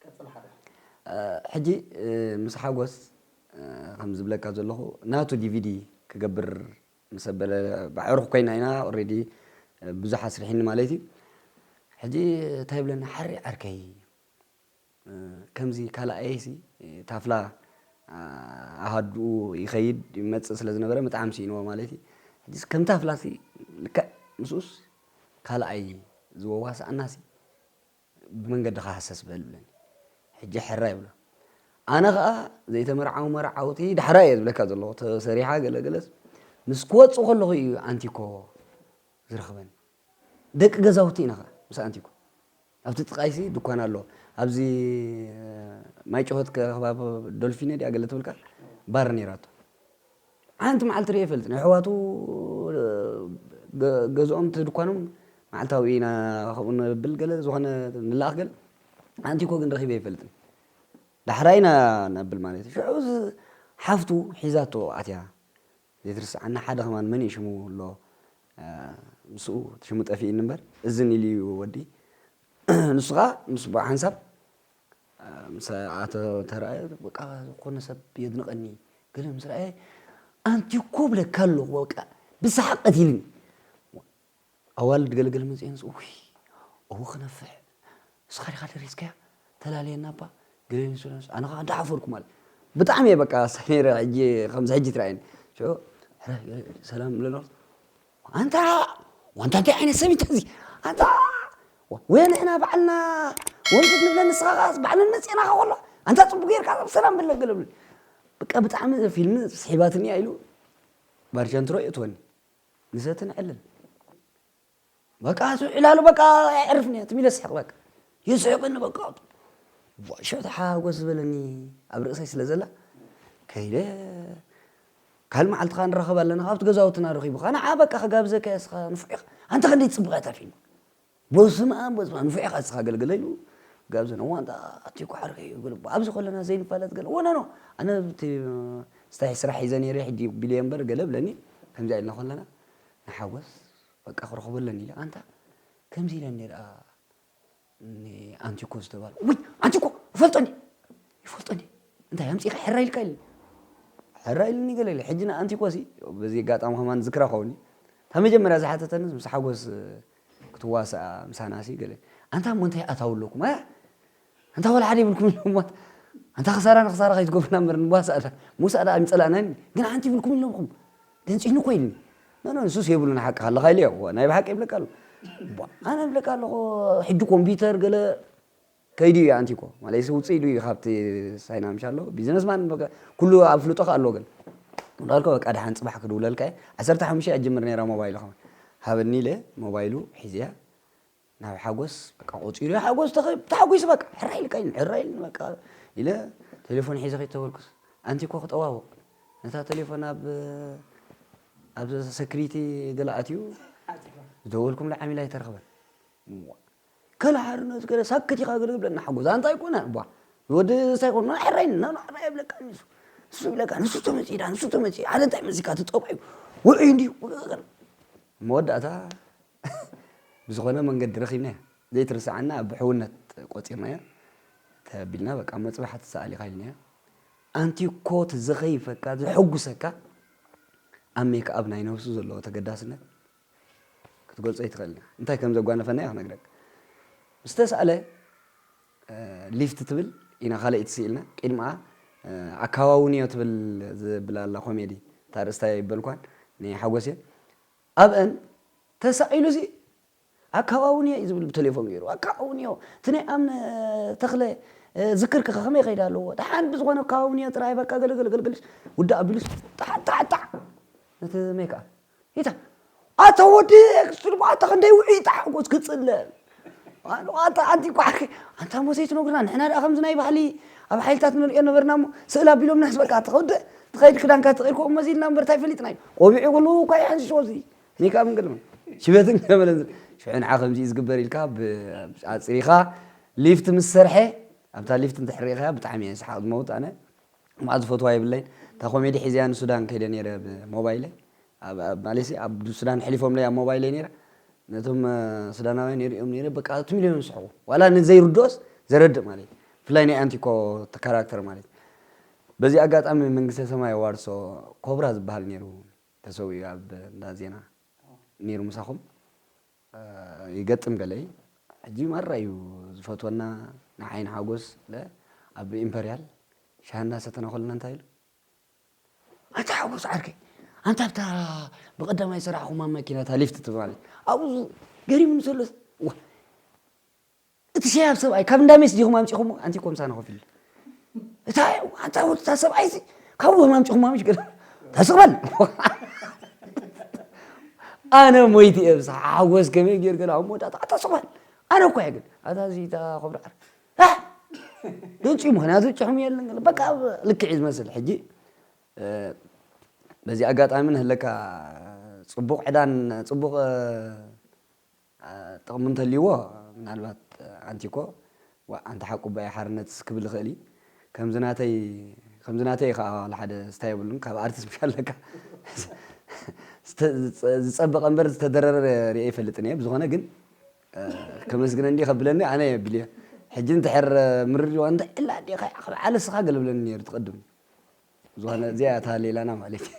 ቀጽል ሓደ። እ፣ ሕጂ፣ እ፣ ምስ ሓጎስ፣ እ፣ ከም ዝብለካ ዘለኹ ናቱ ዲ ቪ ዲ ክገብር ምስ ኣበለ ብኣዕሩኽ ኮይና ኢና ኦልሬዲ፣ እ፣ ብዙሕ ኣስሪሒኒ ማለት እዩ። ሕጂ እንታይ ይብለኒ፣ ሓሪ ዓርከይ፣ እ፣ ከምዚ ካልኣየይሲ ታፍላ፣ ኣ-፣ ኣሃዱኡ ይኸይድ ይመጽእ ስለ ዝነበረ ብጣዕሚ ስኢንዎ ማለት እዩ። ሕጂስ ከም ታፍላሲ ልክዕ ምስኡስ ካልኣይ ዝወዋስኣናሲ ብመንገድኻ ሃሰስ በል ብለኒ። ሕጂ ሕራይ ይብሎ። ኣነ ኸኣ ዘይተመርዓው መርዓውቲ ዳሕራይ እየ ዝብለካ ዘለኹ። ተሰሪሓ ገለ ገለስ ምስ ክወጽእ ከለኹ እዩ ኣንቲኮ ዝረኽበኒ። ደቂ ገዛውቲ ኢና ኸኣ ምስ ኣንቲኮ። ኣብቲ ጥቃይሲ ድኳን ኣሎ። ኣብዚ ማይ ጨሆት ከባቢ ዶልፊነ ድያ ገለ ትብልካ ባር ነይራቶ። ሓንቲ መዓልቲ ርእየ ይፈልጥን። ኣሕዋቱ ገ-፣ ገዝኦም እቲ ድኳኖም መዓልታዊ ኢና ከምኡ ነብል ገለ ዝኾነ ንለኣኽ ገለ ኣንቲኮ ግን ረኺበ ይፈልጥን። ዳሕራይ ኢና ነብል ማለት እዩ። ሽዑ እዚ ሓፍቱ ሒዛቶ ኣትያ። ዘይትርስዓና ሓደ ከማን መን እዩ ሽሙ ኣሎ፣ እ፣ ምስኡ እቲ ሽሙ ጠፊእኒ እምበር፣ እዝን ኢሉ እዩ ወዲ። ንሱ ኸዓ ምስ በዓል ሓንሳብ ምስ ኣቶ ተራእየ በቃ ዝኾነ ሰብ የድንቐኒ ገለ ምስ ረኣየ ኣንቲ እኮ ብለካ ኣለኹ በቃ ብሳሓቕ ቀቲልኒ። ኣዋልድ ገለገለ መፅአን ውይ እው ክነፍሕ እስኻ ዲኻ ደሪስካያ ተላለየና እባ ገለ ንሱ ኣነ ከዓ እንዳሓፈርኩ ማለት ብጣዕሚ እየ በቃ ነይረ ሕጂ ከምዚ ሕጂ ትረኣየኒ ሰላም ብለና ኣንታ ዋንታ እንታይ ዓይነት ሰብ እዩ እዚ ኣንታ ወይ ንሕና ባዕልና ወንፊት ንብለ ንስኻ ከዓስ ባዕልና መፅእና ከሎ ኣንታ ፅቡቅ ጌርካ ሰላም ብለ ገለብሉ በቃ ብጣዕሚ ፊልም ስሒባትኒ እያ ኢሉ ባርሻንትሮ የእትወኒ ንሰትን ዕልል በቃ ዕላሉ በቃ ኣየዕርፍን እያ ትም ኢለ ስሕቅ በቃ ይስሕቅኒ በቃ ሸታ ሓጎስ ዝበለኒ ኣብ ርእሰይ ስለ ዘላ ከይደ ካልእ መዓልቲ ኸዓ ንራኸብ ኣለና ካብቲ ገዛውትና ረኺቡኻ ንዓ በቃ ክጋብዘካ እየ ስኻ ንፉዕ ኢኻ ኣንተ ክንደይ ትፅብቕ እያ እታ ፊልም በስመ ኣብ በስመ ኣብ ንፉዕ ኢኻ እስኻ ገልግለ ኢሉ ጋብዘና እዋ እንታ ኣቲ እኮ ዓርከይ እዩ ገለ ኣብዚ ከለና ዘይንፋለጥ ገለ ወ ኖ ኖ ኣነ እቲ ስታይ ስራሕ ሒዘ ነይረ ሕጂ ቢለየ እምበር ገለ ብለኒ ከምዚኣ ኢልና ከለና ንሓጎስ በቃ ክረኽቦ ኣለኒ ኢለ ኣንታ ከምዚ ኢለ ነይረ ኣንቲኮ ዝተባለ ወይ ኣንቲኮ ይፈልጦ እንዲ ይፈልጦ እንዲ እንታይ ኣምፂእካ ሕራ ኢልካ ኢለ ሕራ ኢልኒ ገለ ኢለ ሕጂ ንኣንቲኮ ሲ በዚ ኣጋጣሚ ከማን ዝክራ ከውኒ እታ መጀመርያ ዝሓተተኒ ምስ ሓጎስ ክትዋስኣ ምሳና ሲ ገለ ኣንታ እሞ እንታይ ኣታው ኣለኩም ኣያ ኣንታ ወላ ሓደ ይብልኩም ኢሎም እሞ ኣንታ ክሳራ ንክሳራ ከይትገብሩና እምበር ንዋስኣ ዳ ሙሳእ ዳ ኣይምፀላእናን ግን ሓንቲ ይብልኩም ኢሎምኹም ደንፂህኒ እኮ ኢልኒ ኖ ኖ ንሱስ የብሉን ሓቅኻ ኣለኻ ኢለዮ እወ ናይ ብሓቂ ይብለካ ኣሎ እቧ ኣነ ይብለካ ኣለኹ ሕጂ ኮምፒውተር ገለ ከይዱ እዩ ኣንቲኮ ማለት ውፅኢት እዩ ካብቲ ሳይናምሽ ኣሎ ቢዝነስማን ኩሉ ኣብ ፍልጦ ከ ኣሎ ግን እንዳልኮ በቃ ድሓን ፅባሕ ክድውለልካ እየ ዓሰርተ ሓሙሽተ እያ ጅምር ነይራ ሞባይሉ ከ ሃበኒ ኢለ ሞባይሉ ሒዝያ ናብ ሓጎስ በቃ ቆፂሩ ሓጎስ ተሓጒሱ በቃ ሕራ ኢልካ ሕራ ኢልኒ በቃ ኢለ ቴሌፎን ሒዘ ከይተበልኩስ ኣንቲኮ ክጠዋውቕ ነታ ቴሌፎን ኣብ ኣብ ሰክሪቲ ገለ ኣትዩ ዝደወልኩምላ ዓሚል ኣይተረኽበን ከላ ሓርነት ገለ ሳክት ኢኻ ገለ ብለና ሓጎስ ኣንታ ኣይኮነ ቧ ወዲ እንታይ ኮን ሕራይ ና ሕራይ ብለካ ንሱ ንሱ ብለካ ንሱ ተመጺዳ ንሱ ተመጺ ሓደ እንታይ መዚካ ትጠባዩ ውዑይ እንዲዩ መወዳእታ ብዝኾነ መንገዲ ረኺብናያ ዘይትርስዓና ብሕውነት ቆጺርናያ ተቢልና በቃ መጽባሕ ትሰኣል ኢኻ ኢልናያ ኣንቲ እኮ ትዘኸይፈካ ዘሐጉሰካ ኣብ ሜክኣብ ናይ ነብሱ ዘለዎ ተገዳስነት ክትገልጾ ኣይትኽእልን ኢኻ። እንታይ ከም ዘጓነፈና እየ ክነግረካ። ምስ ተሳእለ ሊፍት ትብል ኢና ካልኣይቲ ስኢልና። ቅድምኣ ኣካባውንዮ ትብል ዝብላ ኣላ ኮሜዲ እታ ኣርእስታ ኣይበልኳን ናይ ሓጎስ እየ። ኣብአን ተሳኢሉሲ ኣካባውንዮ እዩ ዝብል ብቴሌፎን ገይሩ ኣካባውንዮ እቲ ናይ ኣምነ ተኽለ ዝክር ከ ከመይ ይኸይድ ኣለዎ ደሓን ብዝኾነ ኣካባውንዮ ጥራይ በቃ ገለገለ ገልገልሽ ውዳእ ኣቢሉስ ጣዕ ጣዕ ጣዕ ነቲ ሜክኣፕ ይታ ኣታ ወዲ ክስትልባ ኣታ ክንደይ ውዒ ጣዕጎት ክጽለ ኣታ ኣንቲ ኳ ኣንታ ሞሰይ ትነግርና ንሕና ደኣ ከምዚ ናይ ባህሊ ኣብ ሓይልታት ንርእዮ ነበርና እሞ ስእል ኣቢሎምናስ በቃ ትኸውደ ትኸይድ ክዳንካ ትኸይድ ኮ መዚልና እምበር እንታይ ፈሊጥና እዩ ቆቢዑ ኩሉ እኳ ይሓንሽሾ እዚ ሜክኣፕ እንገድም ሽበትን ከመለን ሽዑ ንዓ ከምዚ እዩ ዝግበር ኢልካ ኣፅሪኻ ሊፍት ምስ ሰርሐ ኣብታ ሊፍት እንተሕሪእኻያ ብጣዕሚ እየ ሰሓቕ ዝመውት ኣነ ማዕዝ ፈትዋ የብለይን እታ ኮሜዲ ሒዘያ ንሱዳን ከይደ ነይረ ብሞባይለ ማለት ኣብ ሱዳን ሕሊፎምለይ ኣብ ሞባይለይ ነይረ ነቶም ሱዳናውያን የርእዮም ነይረ በቃ እቲ ሚሊዮን ስሕቑ ዋላ ንዘይርድኦስ ዘረድእ ማለት ብፍላይ ናይ ኣንቲኮ ካራክተር ማለት በዚ ኣጋጣሚ መንግስተ ሰማይ ዋርሶ ኮብራ ዝበሃል ነይሩ ተሰዊኡ ኣብ እንዳ ዜና ነይሩ ምሳኹም ይገጥም ገለ ሕጂ ማራ እዩ ዝፈትወና ንዓይ ንሓጎስ ለ ኣብ ኢምፐርያል ሻሂ እናሰተና ከለና እንታይ ኢሉ ኣንታ ሓጎስ ዓርከይ ኣንታ ኣብታ ብቐዳማይ ዝሰራሕኹማ መኪና እታ ሊፍት ትብል ማለት ኣብኡ ገሪሙኒ ዘሎ እቲ ሸያብ ሰብኣይ ካብ እንዳሜስ ዲኹም ኣምፂኹም ኣንቲ ኮምሳና ኮፍ ኢሉ እታ ኣታ ወዲ እታ ሰብኣይ እዚ ካብ ወም ኣምፂኹም ኣምሽ ገለ ተስቕበል ኣነ ሞይቲ እየ ብስ ሓጎስ ከመይ ጌር ገለ ኣብ መወዳእታ ኣታ ስቕበል ኣነ እኮ እየ ግን ኣታ እዚ እታ ኮብራ ዓር ድምፂ ምኽንያቱ ጭሕሙ የለን ገለ በቃ ልክዕ እዩ ዝመስል ሕጂ በዚ ኣጋጣሚ ንህለካ ፅቡቕ ዕዳን ፅቡቕ ጥቕሚ እንተልይዎ ምናልባት ኣንቲ እኮ ኣንታ ሓቁ ባይ ሓርነት ክብል ይኽእል እዩ ከምዚ ናተይ ከምዚ ናተይ ከዓ ሓደ ስታይ የብሉን ካብ ኣርቲስት ምሽ ኣለካ ዝፀበቐ እምበር ዝተደረረ ሪአ ይፈልጥን እየ ብዝኾነ ግን ከመስግነ እንዲ ከብለኒ ኣነ የብልየ። ሕጂ እንድሕር ምርር ኢልዋ እንተ ዕላ ኣዴኻ ኢኻ ዓለ ስኻ ገለ ብለኒ ነይሩ ትቐድም። ዝኾነ እዚኣ እታ ሌላና ማለት እዩ።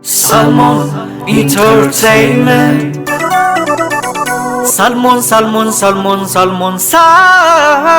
Salmon Entertainment. Salmon, salmon, salmon, salmon, salmon.